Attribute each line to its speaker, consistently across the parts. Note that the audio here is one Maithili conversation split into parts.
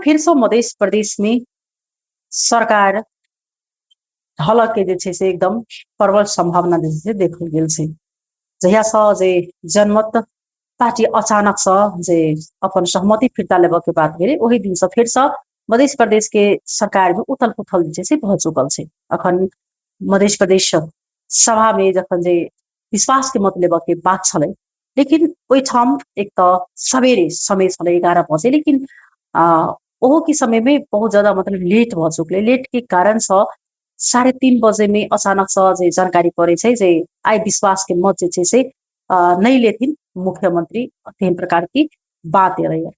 Speaker 1: फेरसँ मध्य प्रदेशमे सरकार ढलऽ के जे छै से एकदम प्रबल सम्भावना जे छै से देखल गेल छै। जहियासँ जे जनमत पार्टी अचानकसँ जे अपन सहमति फिर्ता लेबऽ के बात भेलै, ओहि दिनसँ फेरसँ मध्य प्रदेश के सरकार मे उथल पुथल जे छै से भऽ चुकल छै। अखन मध्य प्रदेश सभा मे जखन जे विश्वास के मत लेबऽ के बात छलै, लेकिन ओहिठाम एक तऽ सवेरे समय छलै 11 बजे, लेकिन ओहो के समय में बहुत ज्यादा मतलब लेट भऽ चुकलै। लेट के कारण सँ 3:30 बजे में अचानक सँ जे जानकारी पड़ै छै जे आइ विश्वास के मत जे छै से नहि लेथिन मुख्यमंत्री, तेहन प्रकार की बात एलैया।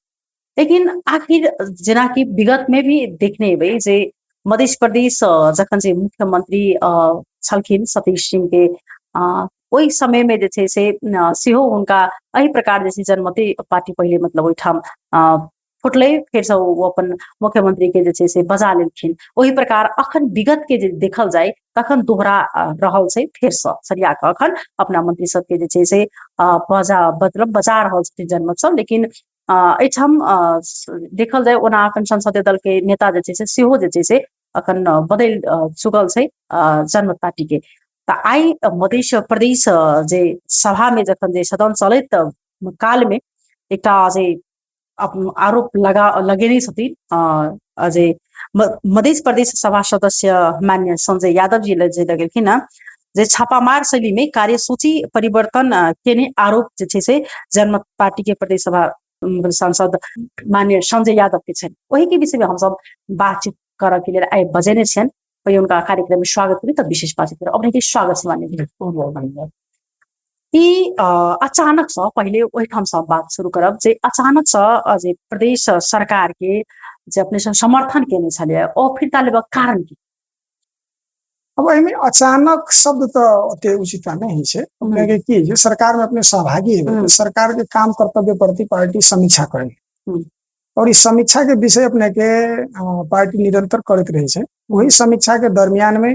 Speaker 1: लेकिन आखिर जेनाकि विगत में भी देखने हेबै जे मध्य प्रदेश जखन जे मुख्यमंत्री छलखिन सतीश सिंह के, ओहि समय में जे छै से सेहो हुनका एहि प्रकार जे छै जनमती पार्टी पहिले मतलब ओहिठाम फुटलै, फेरसँ ओ अपन मुख्यमंत्री के जे छै से बजा लेलखिन। ओहि प्रकार अखन विगत के जे देखल जाय तखन दोहरा रहल छै, फेरसँ सरिया कऽ अखन अपना मंत्री सबके जे छै से बजा मतलब बजा रहल छथिन जनमत सब। लेकिन एहिठाम देखल जाय ओना अखन संसदीय दल के नेता जे छै से सेहो जे छै से अखन बदलि चुकल छै जनमत पार्टी के। तऽ आइ मध्य प्रदेश जे सभा में जखन जे सदन चलैत काल में एकटा जे आरोप लगेने छथिन जे मध्य प्रदेश सभा सदस्य मान्य संजय यादव जी जे लगेलखिन हँ जे छापामार शैली में कार्यसूची परिवर्तन केने आरोप जे छै से जनमत पार्टी के प्रदेश सभा सांसद मान्य संजय यादव के छनि। ओहि के विषय में हमसब बातचीत करऽ के लेल आइ बजेने छियनि। पहिले हुनका कार्यक्रम में स्वागत करी तब विशेष बातचीत करब। अपने के स्वागत छै मान्य जी।
Speaker 2: बहुत बहुत धन्यवाद।
Speaker 1: ई अचानक सँ पहिले ओहिठाम सँ बात शुरू करब जे अचानक सँ जे प्रदेश सरकार के जे अपने सब समर्थन केने छलियै ओ फिर्ता लेबाक कारण की?
Speaker 2: अब एहिमे अचानक शब्द तऽ ओते उचित नहि होइ छै। अपने के की जे सरकार में अपने सहभागी हेबै तऽ सरकार के काम कर्तव्य प्रति पार्टी समीक्षा करे और इस समीक्षा के विषय अपने के पार्टी निरंतर करैत रहे छै। वही समीक्षा के दरमियान में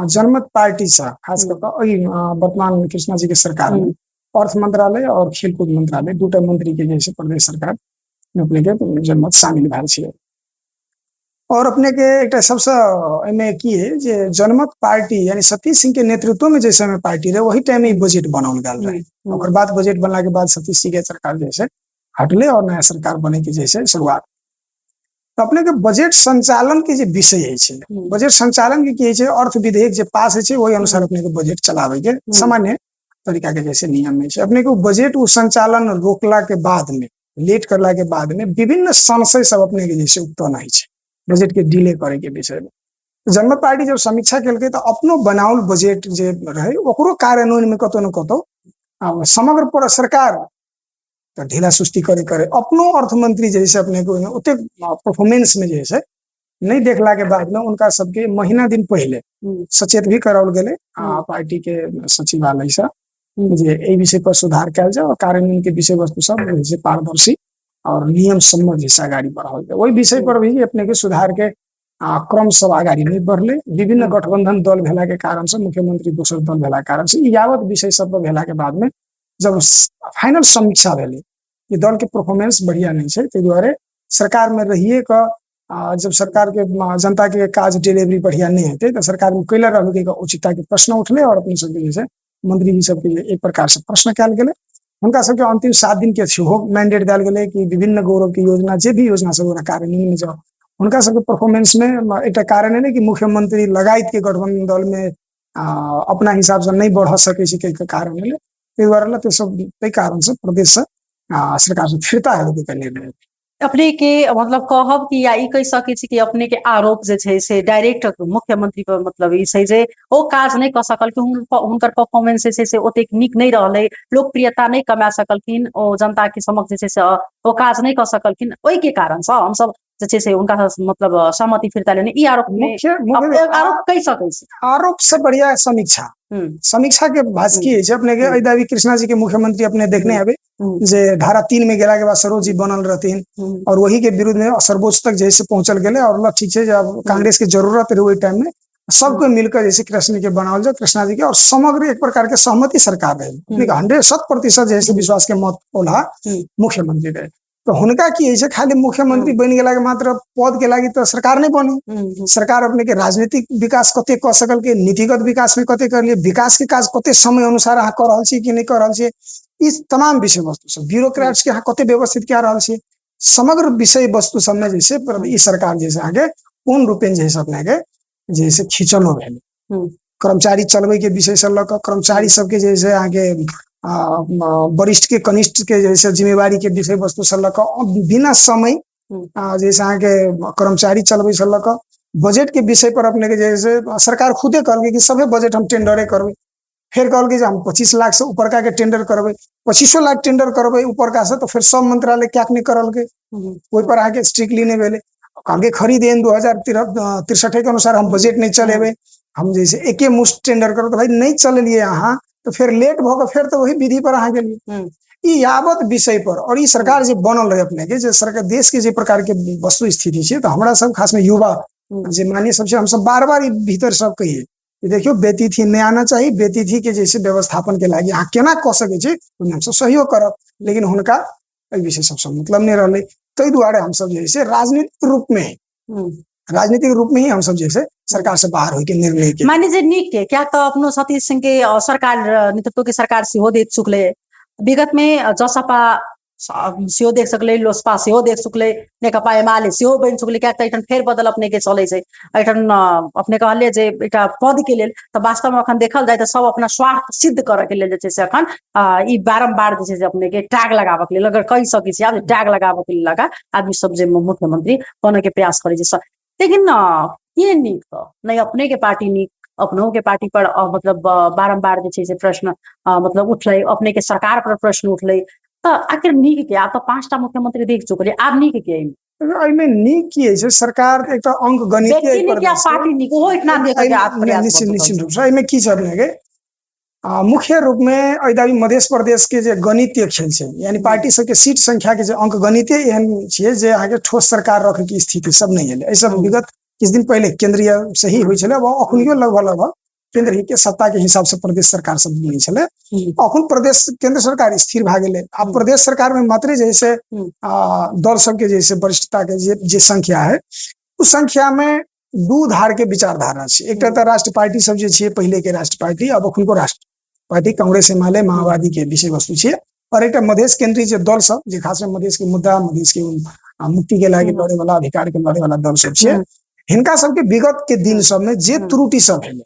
Speaker 2: जनमत पार्टी से खास कऽ कऽ एहि वर्तमान कृष्णा जी के सरकार में अर्थ मंत्रालय और खेलकूद मंत्रालय दूटा मंत्री के जे छै प्रदेश सरकार अपने के जनमत शामिल भेल छै। और अपने के एकटा सबसे एहिमे की है जे जनमत पार्टी यानी सतीश सिंह के नेतृत्व में जे समय पार्टी रहे वही टाइम में बजट बनाओल गेल रहे। ओकर बाद बजट बनला के बाद सतीश सिंह के सरकार जे छै हटले और नया सरकार बने के जे छै शुरुआत। तो अपने के बजट संचालन के जे विषय है छै, बजट संचालन के की है छै, अर्थ विधेयक जे पास है छै वही अनुसार अपने के बजट चलावे के सामान्य तरीका के जैसे नियम है छै। अपने के बजट उ संचालन रोकला के बाद में, लेट करला के बाद में विभिन्न संशय सब अपने के जैसे उत्पन्न होइ छै बजट के डिले करे के विषय में। जनमत पार्टी जब समीक्षा केलकै तऽ अपनो बनाओल बजट जे रहे ओकरो कार्यान्वयन में कतौ न कतौ समग्र पर सरकार तऽ ढीला सुस्ती करे करे अपनो अर्थमंत्री जे है अपने के ओतेक परफॉर्मेंस में जे है नहीं देखला के बाद में उनका सबके महीना दिन पहले सचेत भी कराओल गेलै पार्टी के सचिवालय से जे एहि विषय पर सुधार कयल जाय और कार्यान्वयन के विषय वस्तु सब जे है पारदर्शी और नियम सम्मत जैसे अगाड़ी बढ़ाओल जाय। ओहि विषय पर भी अपने के सुधार के क्रम सब अगाड़ी नहीं बढ़ले। विभिन्न गठबंधन दल भेला के कारण से, मुख्यमंत्री दोसर दल भेला के कारण से ई यावत विषय सब पर भेला के बाद में जब फाइनल समीक्षा भेलै कि दल के परफॉर्मेंस बढ़िया नहीं छै, ताहि दुआरे सरकार में रहिए कऽ जब सरकार के जनता के काज डिलीवरी बढ़िया नहीं हेतै तऽ सरकार में कैला रहबै के उचितता के प्रश्न उठलै और अपने सबके जे छै मंत्री जी सबके एक प्रकार से प्रश्न कयल गेलै। हुनका सबके अंतिम 7 दिन के सेहो मैंडेट देल गेलै कि विभिन्न गौरव के योजना जे भी योजना सब ओकरा कार्यान्वयन में जाओ। हुनका सबके परफॉर्मेंस में एकटा कारण है कि मुख्यमंत्री लगायत के गठबंधन दल में अपना हिसाब से नहीं बढ़ सकै छै के कारण भेलै। ताहि दुआरे लए सब ताहि कारण से प्रदेश से सरकार से फिरता हेबै के निर्णय।
Speaker 1: अपने के मतलब कहब कि या ई कहि सकै छी कि अपने के आरोप जे छै से डायरेक्ट मुख्यमंत्री पर मतलब ई छै जे ओ काज नहि कऽ सकलखिन, हुनकर परफॉर्मेंस जे छै से ओतेक नीक नहि रहलै, लोकप्रियता नहि कमा सकलखिन, ओ जनता के समक्ष जे छै से ओ काज नहि कऽ सकलखिन, ओहि के कारण से हमसब जे छै से हुनका मतलब सहमति फिरता लेने ई आरोप
Speaker 2: मुख्य
Speaker 1: आरोप कहि सकै छी।
Speaker 2: आरोप से बढ़िया समीक्षा, समीक्षा के भाष की है अपने के अभी कृष्णा जी के मुख्यमंत्री अपने देखने हेबै जे धारा 3 में गेला के बाद सरोज जी बनल रहथिन और वही के विरुद्ध में सर्वोच्च तक जैसे पहुंचल गेले और ठीक छै जब कांग्रेस के जरूरत रहे ओहि टाइम में सबको मिलकर जैसे कृष्ण के बनावल जाए कृष्णा जी के और समग्र एक प्रकार के सहमति सरकार रहे 100% जैसे विश्वास के मत ओला मुख्यमंत्री रहे। तऽ हुनका की होइ छै, खाली मुख्यमंत्री बनि गेला के मात्र पद के लागि तऽ सरकार नहि बनी। सरकार अपने के राजनीतिक विकास कते कऽ सकलकै, नीतिगत विकास में कते करलियै, विकास के काज कते समय अनुसार अहाँ कऽ रहल छी कि नहि कऽ रहल छियै, ई तमाम विषय वस्तु सब, ब्यूरोक्रेट्स के अहाँ कते व्यवस्थित कए रहल छियै, समग्र विषय वस्तु सबमे जे छै ई सरकार जे छै अहाँके पूर्ण रूपेण जे छै अपने के जे छै खींचलो भेल। कर्मचारी चलबै के विषय से लऽ कऽ कर्मचारी सबके जे छै अहाँके वरिष्ठ के कनिष्ठ के जे छै जिम्मेवारी के विषय वस्तु से लऽ कऽ बिना समय जे छै अहाँके कर्मचारी चलबै से लऽ कऽ बजट के विषय पर अपने के जे छै सरकार खुदे कहलकै कि सभे बजट हम टेंडरे करबै। फेर कहलकै जे हम 25 लाख से ऊपरका के टेंडर करबै, 25 लाख टेंडर करबै ऊपरका से, तऽ फेर सब मंत्रालय क्या नहि करलकै, ओहि पर अहाँके स्ट्रिक्टली नहि भेलै। कहलकै खरीद एन 2063 के अनुसार हम बजट नहि चलेबै, हम जे छै एके मुश्त टेंडर करब, तऽ भाई नहि चलेलियै अहाँ तऽ फेर लेट भऽ कऽ फेर तऽ वही विधि पर अहाँ गेलियै। ई यावत विषय पर और ई सरकार जे बनल रहे अपने के जे सरकार देश के जे प्रकार के वस्तु स्थिति छै, तऽ हमरा सब खास में युवा जे मान्य सब छै, हमसब बार बार ई भीतर सब कहिए देखियौ बेतिथि नहि आना चाही, बेतिथि के जे छै व्यवस्थापन के लागि अहाँ केना कऽ सकै छी ओहिमे हमसब सहयोग करब, लेकिन हुनका एहि विषय सबसँ मतलब नहि रहलै। ताहि दुआरे हमसब जे छै राजनीतिक रूप में राजनीतिक रूप में ही हमसब जे छै सरकार से बाहर होइके निर्णय के
Speaker 1: माने जे नीक के क्या तऽ अपनो सतीश सिंह के सरकार नेतृत्व के सरकार सेहो देख चुकले, विगत में जसपा सेहो देख सकलै, लोसपा सेहो देख चुकलै, नेकपा एमाले सेहो बनि चुकलै, किएक तऽ एहिठाम फेर बदल अपने के चलै छै। एहिठाम अपने कहलियै जे एकटा पद के लेल, तऽ वास्तवमे अखन देखल जाय तऽ सब अपना स्वार्थ सिद्ध करऽ के लेल जे छै से अखन ई बारम्बार जे छै से अपने के टैग लगाबऽ के लेल, अगर कहि सकै छी आब टैग लगाबऽ के लेल लगा आदमी सब जे मुख्यमंत्री बनऽ के प्रयास करै छै। लेकिन के नीक तऽ नहि अपने के पार्टी नीक, अपनों के पार्टी पर मतलब बारम्बार जे छै से प्रश्न मतलब उठलै, अपने के सरकार पर प्रश्न उठलै, तऽ आखिर नीक के? आब तऽ 5टा मुख्यमंत्री देख चुकलियै, आब नीक के?
Speaker 2: एहिमे नीक की होइ छै, सरकार एकटा अंक गणितीय
Speaker 1: पार्टी नीक ओहो इतना
Speaker 2: निश्चित निश्चित रूप से एहिमे की छै अपने के मुख्य रूप में एहि दाबी मध्य प्रदेश के जे गणितीय खेल छै, यानी पार्टी सबके सीट संख्या के जे अंक गणितीय एहन छियै जे अहाँके ठोस सरकार रखे के स्थिति सब नहि एलै। एहि सब विगत किछु दिन पहिले केंद्रीय से ही होइ छलै, अखनियो लगभग लगभग केंद्र ही के सत्ता के हिसाब से प्रदेश सरकार सब बनै छलै। अखन प्रदेश केंद्र सरकार स्थिर भए गेलै, आब प्रदेश सरकार में मात्र जे से दल सबके जे से वरिष्ठता के जे जे संख्या है उस संख्या में दू धार के विचारधारा छै। एकटा तऽ राष्ट्र पार्टी सब जे छियै, पहिले के राष्ट्र पार्टी अब अखुनको राष्ट्र पार्टी कांग्रेस एमाले माओवादी के विषय वस्तु छियै, और एकटा मधेश केंद्रीय जे दल सब जे खास मधेश के मुद्दा मधेश के मुक्ति के लागि लड़े वाला अधिकार के लड़े वाला दल सब छियै, हिनका सबके विगत के दिन सब में जे त्रुटि सब भेलै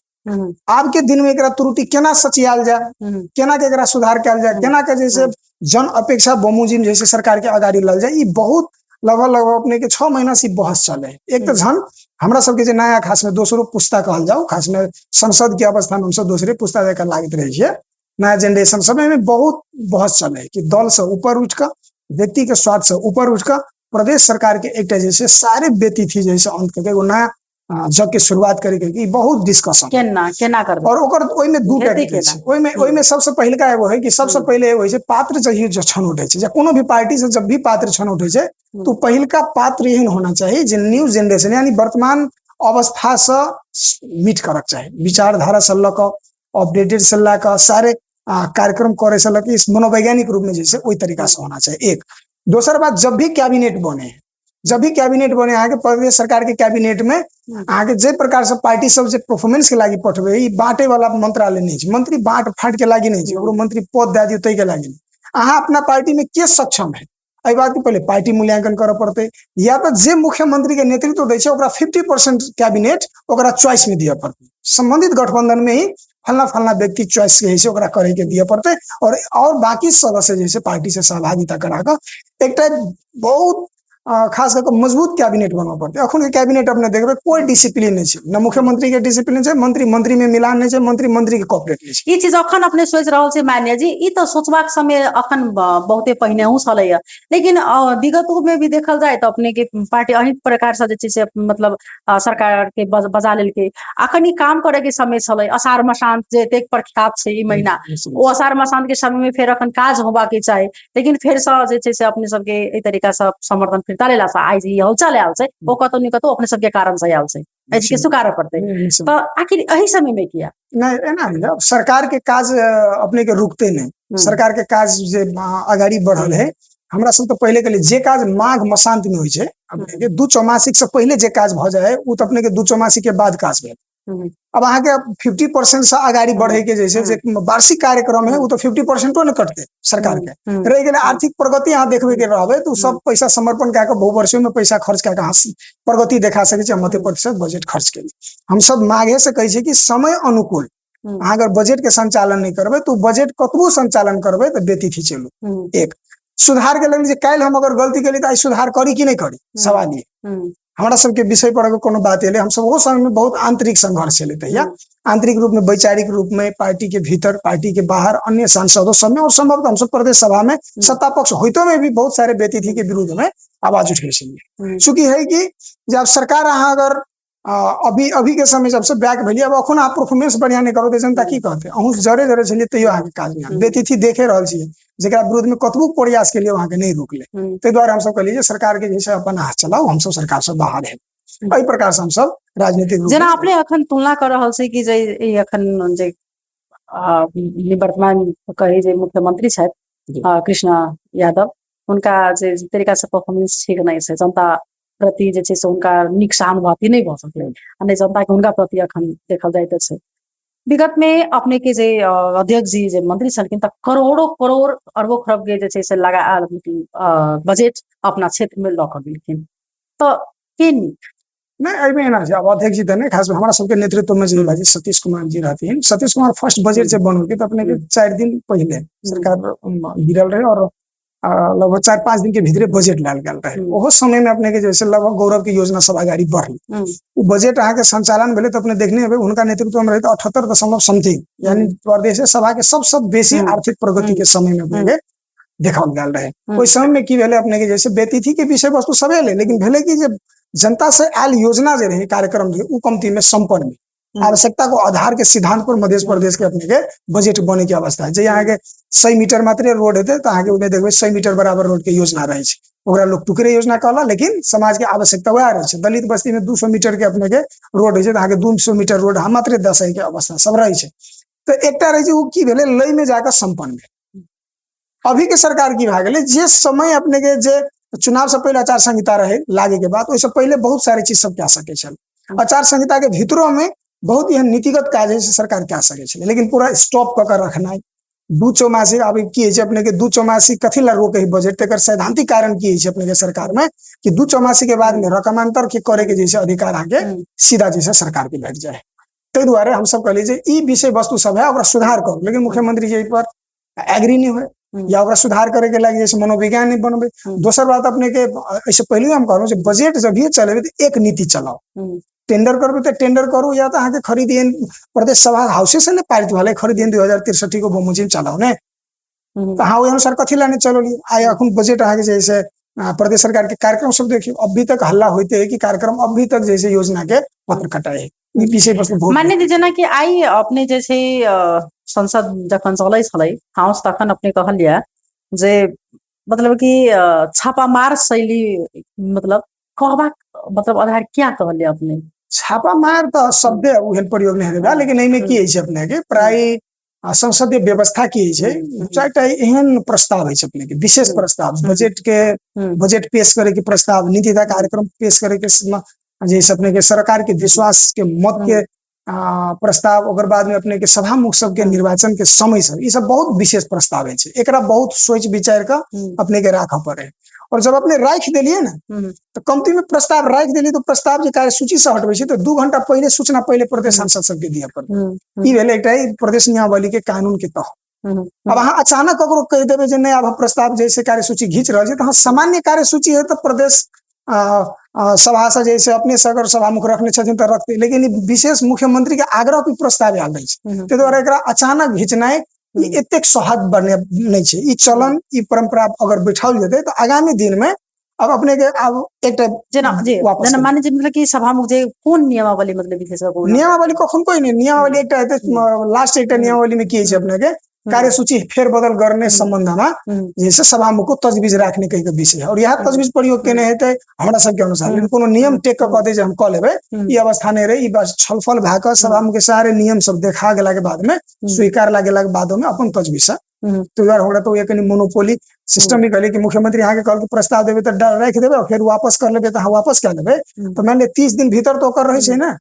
Speaker 2: आब के दिन में एकरा त्रुटि केना सचियाल जाय, केना के एकरा सुधार कयल जाय, केना के जैसे जन अपेक्षा बमोजिम जैसे सरकार के अगाड़ी लल जाय, ई बहुत लगभग लगभग अपने के 6 महीना से बहस चले। एक तो झन हमरा सबके जे नया खास में दोसरो पुस्ता कहल जाओ, खास में संसद के अवस्था में हमसब दोसरे पुस्ता जकाँ लागैत रहै छियै, नया जेनरेशन सब में बहुत बहस चले कि दल से ऊपर उठि कऽ व्यक्ति के स्वार्थ से ऊपर उठि कऽ प्रदेश सरकार के एकटा जे छै सारे व्यतिथि जे छै अंत कऽ एगो नया जग के शुरुआत करे के बहुत डिस्कशन
Speaker 1: केना केना करबै,
Speaker 2: और ओकर ओहिमे दू टा छै। ओहिमे ओहिमे सबसे पहिलका एगो है कि सबसे पहिले एगो होइ छै पात्र जहियो जो छनौट छै, जे कोनो भी पार्टी से जब भी पात्र छनौट होइ छै तो पहिलका पात्र एहन होना चाही जे न्यू जेनरेशन यानी वर्तमान अवस्था से मीट करक चाही, विचारधारा से लऽ कऽ अपडेटेड से लऽ कऽ सारे कार्यक्रम करे से लऽ कऽ इस मनोवैज्ञानिक रूप में जे छै ओहि तरीका से होना चाही। एक दोसर बात, जब भी कैबिनेट बने, जब भी कैबिनेट बने अहाँके प्रदेश सरकार के कैबिनेट में अहाँके जे प्रकार से पार्टी सब जे परफॉर्मेंस के लागि पठबै, ई बांटे वाला मंत्रालय नहीं छै, मंत्री बांट फाट के लागि नहीं छै, ओकरो मंत्री पद दए दियौ ताहि के लागि नहीं। अहाँ अपना पार्टी में के सक्षम है एहि बात के पहिले पार्टी मूल्यांकन करऽ पड़तै, या तऽ जे मुख्यमंत्री के नेतृत्व दै छै ओकरा 50% कैबिनेट ओकरा चॉइस में दिअ पड़तै, संबंधित गठबंधन में ही फलना फलना व्यक्ति चॉइस के छै ओकरा करे के दिअ पड़तै, और बाकी सदस्य जे छै पार्टी से सहभागिता करा कऽ एकटा बहुत खास कऽ मजबूत कैबिनेट बनबऽ पड़तै। अखन के कैबिनेट अपने देखबै कोई डिसिप्लिन नहि छै, न मुख्यमंत्री के डिसिप्लिन छै, मंत्री मंत्री में मिलान नहि छै, मंत्री मंत्री के कॉपरेट नहि छै।
Speaker 1: ई चीज अखन अपने सोचि रहल छै मान्य जी, ई तऽ सोचबाक समय अखन बहुते पहिनेहु छलैया, लेकिन विगत में भी देखल जाय तऽ अपने के पार्टी अही प्रकार से जे छै से मतलब सरकार के बजा लेलकै। अखन ई काम करे के समय छलै, अषाढ़ मसांत जे एतेक प्रख्यात छै ई महीना, ओ अषाढ़ मसांत के समय में फेर अखन काज होबाक चाही, लेकिन फेर से जे छै से अपने सबके एहि तरीका से समर्थन फिरता लेला से आइ जे ई हलचल आयल छै ओ कतौ ने कतौ अपने सबके कारण से आयल छै, एहि चीज के स्वीकारऽ पड़तै। तऽ आखिर एहि समय में किया
Speaker 2: नहि एना नहि, अब सरकार के काज अपने के रुकते नहीं, सरकार के काज जे अगाड़ी बढ़ल है हमरा सब तऽ पहिले कहलियै जे काज माघ मसांत मे होइ छै अपने के 2 चौमासिक से पहिले जे काज भऽ जाय ओ तऽ अपने के 2 चौमासिक के बाद काज भेल। अब अहाँके 50% से अगाड़ी बढ़े के जे छै जे वार्षिक कार्यक्रम है ओ तऽ 50% नहि कटतै सरकार के। रहि गेलै आर्थिक प्रगति अहाँ देखबे के रहबै तऽ सब पैसा समर्पण कए कऽ बहुवर्षीय में पैसा खर्च कए कऽ अहाँ प्रगति देखा सकै छी। हम 80% बजट खर्च केली। हमसब माघे से कहै छियै कि समय अनुकूल अहाँ अगर बजट के संचालन नहि करबै तऽ बजट कतबो संचालन करबै तऽ बेतिथि चलू। एक सुधार के लेल जे काल्हि हम अगर गलती केली तऽ आइ सुधार करी कि नहि करी, सवाल ये। हमरा सबके विषय पर अगर कोनो बात एलै, हमसब ओहो समय में बहुत आंतरिक संघर्ष छलै तहिया, आंतरिक रूप में, वैचारिक रूप में, पार्टी के भीतर, पार्टी के बाहर, अन्य सांसदों सब में, और संभवतः हमसब प्रदेश सभा में सत्ता पक्ष होइतो में भी बहुत सारे बेतिथि के विरुद्ध में आवाज उठे छलियै। चूंकि है कि जब सरकार अहाँ अगर अभी अभी के समय जब से बैक भेलियै, अब अखन अहाँ परफॉर्मेंस बढ़िया नहि करबै तऽ जनता की कहतै? अहूँ जरे जरे छलियै तैयो अहाँके काज नहि। बेतिथि देखे रहल छियै, जेकरा विरुद्ध में कतबो प्रयास केलियै अहाँके नहि रोकले। ताहि दुआरे हमसब कहलियै जे सरकार के जे छै अपन हाथ चलाउ, हमसब सरकार से बाहर हेब। एहि प्रकार से हमसब राजनीतिक
Speaker 1: जेना अपने अखन तुलना कर रहल छी कि जे ई अखन जे वर्तमान कही जे मुख्यमंत्री छथि कृष्ण यादव, हुनका जे तरीका से परफॉर्मेंस ठीक नहि छै, जनता प्रति जे छै से हुनका नीक सहानुभूति नहि भऽ सकलै आ नहि जनता के हुनका प्रति अखन देखल जाइत छै। विगत में अपने के जे अध्यक्ष जी जे मंत्री छलखिन तऽ करोड़ों करोड़ अरबों खरब के जे छै से लगा बजट अपना क्षेत्र में लऽ कऽ गेलखिन, तऽ के नीक?
Speaker 2: नहि, एहिमे एना छै, आब अध्यक्ष जी तऽ नहि, खास हमरा सबके नेतृत्व में जे भाजी सतीश कुमार जी रहथिन, सतीश कुमार फर्स्ट बजट जे बनलकै तऽ अपने के 4 दिन पहिले सरकार गिरल रहे और लगभग 4-5 दिन के भीतरे बजट लायल गेल रहे। ओहो समय में अपने के जैसे लगभग गौरव के योजना सब अगाड़ी बढ़ल, ओ बजट अहाँके संचालन भेलै तऽ अपने देखने हेबै हुनका नेतृत्व में रहे तऽ 78 दशमलव समथिंग, यानी प्रदेश सभा के सबसे बेसी आर्थिक प्रगति के समय में अपने के देखाओल गेल रहे। ओहि समय में की भेलै अपने के जैसे बेतिथि के विषय वस्तु सब एलै, लेकिन भेलै कि जे जनता से आयल योजना जे रहे कार्यक्रम रहे ओ कमती में संपन्न भेल। आवश्यकता को आधार के सिद्धांत पर मध्य प्रदेश के अपने के बजट बने के अवस्था है। जे अहाँ के 100 मीटर मात्रे रोड हेतै तऽ अहाँके ओहिमे देखबै 100 मीटर बराबर रोड के योजना रहै छै, ओकरा लोग टुकड़े योजना कहला, लेकिन समाज के आवश्यकता वएह रहै छै। दलित बस्ती में 200 मीटर के अपने के रोड होइ छै तऽ अहाँके 200 मीटर रोड अहाँ मात्रे 10 के अवस्था सब रहै छै। तऽ एकटा रहै छै ओ की भेलै लय में जाकऽ संपन्न भेल। अभी के सरकार की भए गेलै जे समय अपने के जे चुनाव से पहिले आचार संहिता रहे लागे के बाद, ओहिसँ पहिले बहुत सारे चीज सब कए सकै छल। आचार संहिता के भीतरो में बहुत एहन नीतिगत काज है से सरकार कए सकै छलै, लेकिन पूरा स्टॉप कऽ के रखनाइ 2 चौमासिक। आब की होइ छै अपने के 2 चौमासिक कथी ला रोके है बजट, तकर सैद्धांतिक कारण की होइ छै अपने के सरकार में कि 2 चौमासिक के बाद में रकमांतर के करे के जैसे अधिकार अहाँके सीधा जैसे सरकार के भेट जाए। ताहि दुआरे हमसब कहलियै जे ई विषय वस्तु सब है ओकरा सुधार करू, लेकिन मुख्यमंत्री जी एहि पर एग्री नहीं हुए या ओकरा सुधार करे के लागि जैसे मनोविज्ञान नहीं बनबे। दोसर बात अपने के ऐसे पहले हम कहलहुँ जे बजट जब भी चलेबै तऽ एक नीति चलाउ, टेंडर करबै तऽ टेंडर करू, या तऽ अहाँके खरीद प्रदेश सभा हाउसे से ने पारित भेलै खरीद 2063 को बमोजिम चलाउ ने, तऽ अहाँ ओहि अनुसार कथी लए नहि चलौलियै। आइ अखन बजट अहाँके जे से प्रदेश सरकार के कार्यक्रम सब देखियौ, अभी तक हल्ला होते है कि कार्यक्रम अभी तक जैसे योजना के पत्र कटाए है। ई विषय वस्तु बहुत
Speaker 1: मान्य जेना कि आइ अपने जे छै संसद जखन चलै छलै हाउस तखन अपने कहलियै जे मतलब कि छापामार शैली मतलब कहबाक मतलब आधार क्या कहलियै अपने?
Speaker 2: छापामार तऽ शब्दे ओहन प्रयोग नहि हेतै, लेकिन एहिमे की होइ छै अपने के प्राय संसदीय व्यवस्था की होइ छै, चारिटा एहन प्रस्ताव होइ छै अपने के विशेष प्रस्ताव, बजट के बजट पेश करे के प्रस्ताव, नीति कार्यक्रम पेश करे के जैसे अपने के सरकार के विश्वास के मत के प्रस्ताव, ओकर बाद में अपने के सभामुख सबके निर्वाचन के समय सब, ई सब बहुत विशेष प्रस्ताव होइ छै। एकरा बहुत सोच विचार के अपने के राखऽ पड़े, और जब अपने राखि देलियै ने तऽ कमती में प्रस्ताव राखि देलियै तऽ प्रस्ताव जे कार्यसूची से हटबै छै तऽ 2 घंटा पहिले सूचना पहिले प्रदेश सांसद सबके दिअ पड़तै। ई भेलै एकटा प्रदेश नियमावली के कानून के तहत। अब अहाँ अचानक ककरो कहि देबै जे नहि आब हम प्रस्ताव जैसे कार्यसूची घीच रहल छी, तऽ अहाँ सामान्य कार्यसूची है तऽ प्रदेश सभा से जैसे अपने से अगर सभामुख रखने छथिन तऽ रखतै, लेकिन ई विशेष मुख्यमंत्री के आग्रह पर प्रस्ताव आयल रहै छै, ताहि दुआरे एकरा अचानक घिचनाइ ई एतेक सौहार्द बने नहि छै। ई चलन ई परंपरा अगर बैठाओल जेतै तऽ आगामी दिन में अब अपने के आब एकटा
Speaker 1: जेना जे जेना माने जे मतलब कि सभामुख जे कोन नियमावली मतलब विशेष
Speaker 2: नियमावली कखन कोई नहीं, नियमावली एकटा हेतै लास्ट एकटा नियमावली में की होइ छै अपने के कार्यसूची फेरबदल गर्ने सम्बन्धमा जे छै सभामुखको तजवीज राखने कहि के विषय है। और इएह तजवीज प्रयोग केने हेतै हमरा सबके अनुसार, लेकिन कोनो नियम टेक कऽ कहतै जे हम कऽ लेबै, ई अवस्था नहि रहै। ई बस छलफल भए कऽ सभामुख के सारे नियम सब देखा गेला के बाद में, स्वीकारला गेला के बादो में अपन तजवीज से। तो यार हमरा तो कनि मोनोपोली सिस्टम भी कहलियै कि मुख्यमंत्री अहाँके कहलकै प्रस्ताव देबै तऽ राखि देबै, फेर वापस कर लेबै तऽ अहाँ वापस कए लेबै। तऽ मानि लिअ 30 दिन भीतर तऽ ओकर रहै छै ने,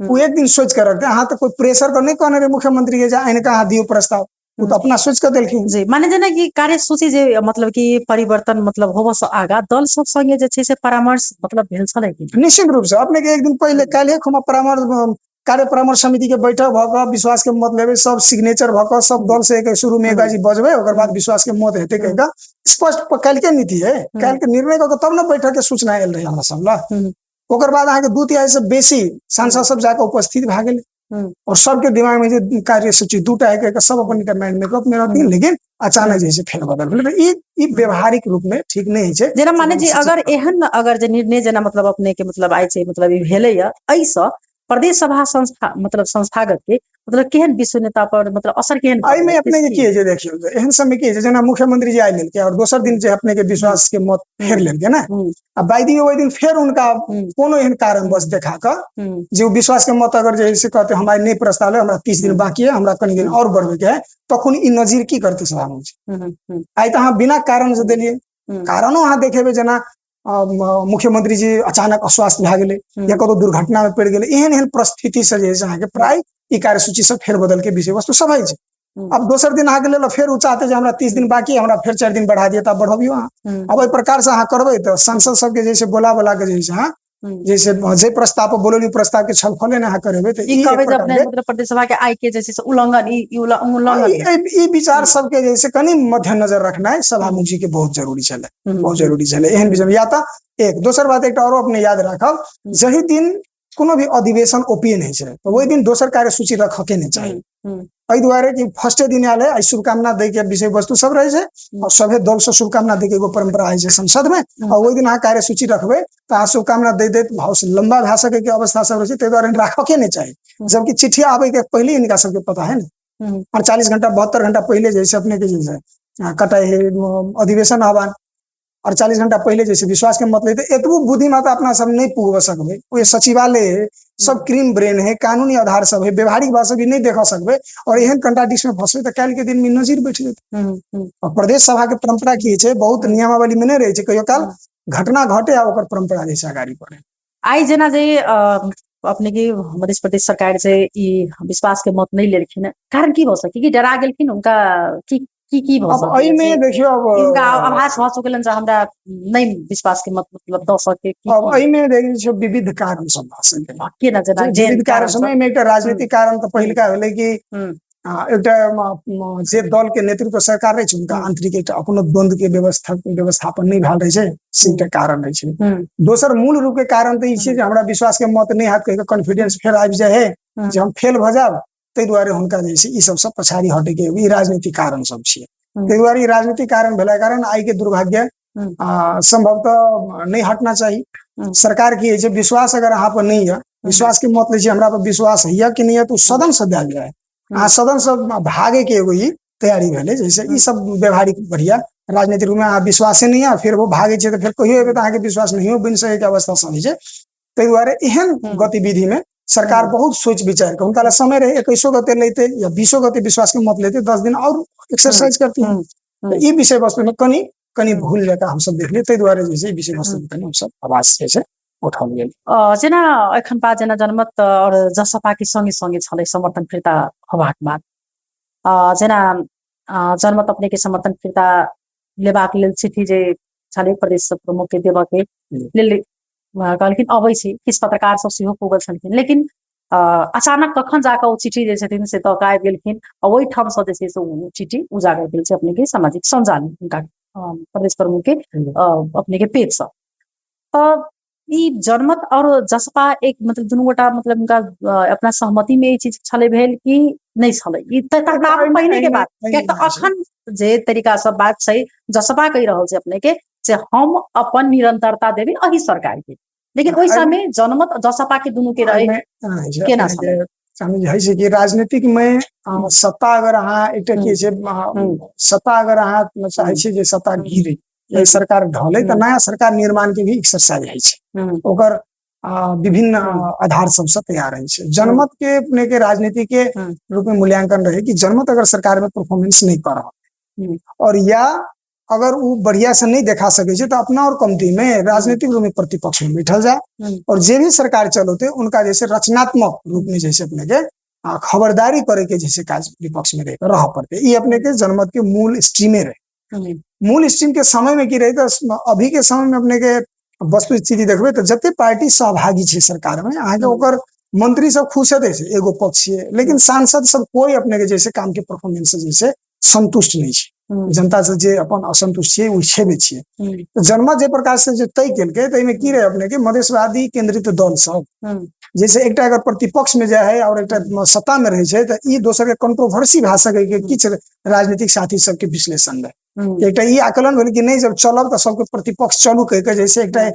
Speaker 2: ओ एक दिन सोचि कऽ रखतै। अहाँ तऽ कोइ प्रेशर के नहि कहने रहै मुख्यमंत्री के जे आनि कऽ अहाँ दियौ प्रस्ताव, ओ तऽ अपना सोचि कऽ देलखिन।
Speaker 1: जी, माने जेना कि कार्यसूची जे मतलब कि परिवर्तन मतलब होबऽ से आगा दल सब संगे जे छै से परामर्श मतलब भेल छलै कि?
Speaker 2: निश्चित रूप से अपने के एक दिन पहिले काल्हि खुमा परामर्श कार्य परामर्श समिति के बैठक भऽ कऽ विश्वास के मत लेबै, सब सिग्नेचर भऽ कऽ सब दल से एक शुरू में एक बाजी बजबै, ओकर बाद विश्वास के मत हेतै कहि कऽ स्पष्ट काल्हि के नीति है, काल्हि के निर्णय कऽ कऽ तब ने बैठक के सूचना आयल रहै हमरा सब लग। ओकर बाद अहाँके 2/3 से बेसी सांसद सब जाकऽ उपस्थित भए गेलै और सबके दिमाग में जे कार्यसूची दूटा है कहि सब अपन माइंड मेकअप में रहथिन, लेकिन अचानक जे छै फेर बदल भेलै। ई व्यवहारिक रूप में ठीक नहि छै।
Speaker 1: जेना माने जे अगर एहन अगर जे निर्णय जेना मतलब अपने के मतलब आइ छै मतलब ई भेलैया, एहिसँ प्रदेश सभा संस्था मतलब संस्थागत के मतलब केहन विश्व नेता पर मतलब असर केहन
Speaker 2: एहिमे अपने के की होइ छै देखियौ, एहन समय की होइ छै जेना मुख्यमंत्री जी आइ लेलकै और दोसर दिन जे अपने के विश्वास के मत फेर लेलकै ने, आ बाई the ओहि दिन फेर उनका कोनो एहन कारण बस देखा कऽ जे ओ विश्वास के मत अगर जे से कहते हम आइ नहि प्रस्ताव ले, हमरा 30 दिन बाकी है, हमरा कनि दिन और बढ़बै के है, तखन ई नजीर की करतै सभामुख? आइ तऽ अहाँ बिना कारण से देलियै, कारणो अहाँ देखेबै जेना मुख्यमंत्री जी अचानक अस्वस्थ भए गेलै या कतौ दुर्घटना में पड़ि गेलै, एहन एहन परिस्थिति से जे अहाँके प्राय ई कार्यसूची सब फेर बदल के विषय वस्तु सब होइ छै। अब दोसर दिन अहाँके लेल फेर ओ चाहते जे हमरा 30 दिन बाकी, हमरा फेर 4 दिन बढ़ा दिअ, तऽ बढ़बियौ अहाँ। अब एहि प्रकार से अहाँ करबै तऽ सांसद सबके जे छै बोला बोला के जे छै अहाँ जैसे जे प्रस्ताव पर बोललियै प्रस्ताव के छलफले ने अहाँ करेबै तऽ
Speaker 1: ई कहबै जे अपने मतलब प्रदेश सभा के आइ के जे छै से उल्लंघन ई उल्लंघन
Speaker 2: ई विचार सबके जे छै कनि मध्यनजर रखनाइ सभामुख जी के बहुत जरूरी छलै, बहुत जरूरी छलै एहन विषय। या तऽ एक दोसर बात एकटा औरो अपने याद राखब, जाहि दिन कोनो भी अधिवेशन ओपन होइ छै तऽ ओहि दिन दोसर कार्यसूची रखऽ के नहि चाही। एहि दुआरे कि फर्स्टे दिन आयल है, शुभकामना दै के विषय वस्तु सब रहै छै और सभे दल से शुभकामना दै के एगो परंपरा होइ छै संसद में, और ओहि दिन अहाँ कार्यसूची रखबै तऽ अहाँ शुभकामना दै दैत भाव से लंबा भए सकै के अवस्था सब रहै छै, ताहि दुआरे राखऽ के नहि चाही। जबकि चिट्ठी आबै के पहिले हिनका सबके पता है ने, 48 घंटा 72 घंटा पहिले जे छै अपने के जे छै कटाइ है अधिवेशन आह्वान, 48 घंटा पहिले जे छै विश्वास के मत लेते, एतबो बुद्धिमत्ता अपना सब नहीं पुगब सकबै। ओ सचिवालय है, सब क्रीम ब्रेन है, कानूनी आधार सब है, व्यवहारिक बात सब भी नहीं देख सकबै, और एहन कंट्राडिक्शन में फंसबै तऽ काल्हि के दिन में नजीर बैठ जेतै। और प्रदेश सभा के परंपरा की छै, बहुत नियमावली में नहीं रहै छै, कहियो काल घटना घटे आ ओकर परंपरा जे छै अगाड़ी बढ़े।
Speaker 1: आइ जेना जे अपने के मध्य प्रदेश सरकार से ई विश्वास के मत नहीं लेलखिन, कारण की भऽ सकै कि डरा गेलखिन हुनका की की की भऽ
Speaker 2: अब एहिमे देखियौ, अब
Speaker 1: हुनका आभास भऽ चुकलनि जे हमरा नहि विश्वास के मत मतलब दऽ सके।
Speaker 2: अब एहिमे देखियौ विविध कारण सब भऽ सकै।
Speaker 1: केना जेना
Speaker 2: विविध कारण सब एहिमे एकटा राजनीतिक कारण तऽ पहिलका भेलै कि एकटा जे दल के नेतृत्व सरकार रहै छै हुनका आंतरिक एकटा अपनो द्वंद्व के व्यवस्थापन नहि भेल रहै छै, से एकटा कारण रहै छै। दोसर मूल रूप के कारण तऽ ई छै जे हमरा विश्वास के मत नहि हैत कहि कऽ कॉन्फिडेंस फेर आबि जाइ है जे हम फेल भऽ जायब, ताहि दुआरे हुनका जे छै ई सबसँ पछाड़ी हटैके ई राजनीतिक कारण सब छियै। ताहि दुआरे ई राजनीतिक कारण भेला कारण आइ के दुर्भाग्य संभवतः नहि हटना चाही। सरकार की होइ छै विश्वास अगर अहाँ पर नहि यऽ, विश्वास के मत लै छी हमरा पर विश्वास है कि नहि है, तो सदन से देल जाय, अहाँ सदन से भागे के एगो ई तैयारी भेलै। जैसे ई सब व्यवहारिक बढ़िया राजनीतिक रूप में अहाँ विश्वासे नहि है, फिर वो भागे छै तऽ फेर कहियो एबै तऽ अहाँके विश्वास नहियो बनि सकै के अवस्था सब होइ छै। ताहि दुआरे एहन गतिविधि में सरकार बहुत सोच विचार के हुनका समय रहे 21 गते लेते या 20 गते विश्वास के मत लेते, 10 दिन और एक्सरसाइज करती है। ई विषय वस्तु में कनि कनि भूल जकाँ हमसब देखलियै, ताहि दुआरे जे छै ई विषय वस्तु में कनि हमसब आवाज जे छै उठाओल गेल।
Speaker 1: जेना एखन बाद जेना जनमत और जसपा के संगे संगे छलै समर्थन फिर्ता होबाक बाद, जेना जनमत अपने के समर्थन फिर्ता लेबाक लेल चिट्ठी जे छलै प्रदेश प्रमुख के देबऽ के लेल कहलखिन अबै छी, किछु पत्रकार सब सेहो पुगल छलखिन, लेकिन अचानक कखन जाकऽ ओ चिट्ठी जे छथिन से दऽ कऽ आबि गेलखिन आ ओहिठामसँ जे छै से ओ चिट्ठी उजागर भेल छै अपने के सामाजिक सञ्जाल हुनका प्रदेश प्रमुख के अपने के पेजसँ। तऽ ई जनमत और जसपा एक मतलब दुनू गोटा मतलब हुनका अपना सहमति में ई चीज छलै भेल कि नहि छलै, ई तऽ पहिने के बात, कियाक तऽ अखन जे तरीका से बात छै जसपा कहि रहल छै अपने के जे हम अपन निरंतरता देबै एहि सरकार के, लेकिन ओहि समय जनमत जसपा के दुनू के रहे केना छलै?
Speaker 2: होइ छै कि राजनीतिक मे सत्ता अगर अहाँ एकटा की छै, सत्ता अगर अहाँ चाहै छियै जे सत्ता गिरे या सरकार ढले तऽ नया सरकार निर्माण के भी एक्सरसाइज होइ छै, ओकर विभिन्न आधार सबसँ तैयार होइ छै। जनमत के अपने के राजनीति के रूप में मूल्यांकन रहे कि जनमत अगर सरकार में परफॉर्मेंस नहीं कर रहा और या अगर वो बढ़िया से नहीं देखा सके छै, तो अपना और कमती में राजनीतिक रूप में प्रतिपक्ष में बैठल जाए और जे भी सरकार चलौते उनका जैसे रचनात्मक रूप में जैसे अपने के खबरदारी करे के जैसे काज विपक्ष में रह पड़ते। ये अपने के जनमत के मूल स्ट्रीमे रहे। मूल स्ट्रीम के समय में की रहे, तो अभी के समय में अपने के वस्तु स्थिति देखबै तऽ जते पार्टी सहभागी छै सरकार में, अहाँके ओकर मंत्री सब खुश हेतै छै एगो पक्ष छियै, लेकिन सांसद सब कोई अपने के जैसे काम के परफॉर्मेंस जैसे संतुष्ट नहीं छै। जनता से जे अपन असंतुष्ट छियै ओ छेबे छियै। तऽ जनमत जे प्रकार से जे तय केलकै तऽ एहिमे की रहै, अपने के मधेशवादी केंद्रित दल सब जैसे एकटा अगर प्रतिपक्ष में जाय है और एकटा सत्ता में रहै छै तऽ ई दोसर के कंट्रोवर्सी भए सकै के किछु राजनीतिक साथी सबके विश्लेषण रहै। एकटा ई आकलन भेल कि नहीं जब चलब तऽ सबके प्रतिपक्ष चलू कहि के जैसे एकटा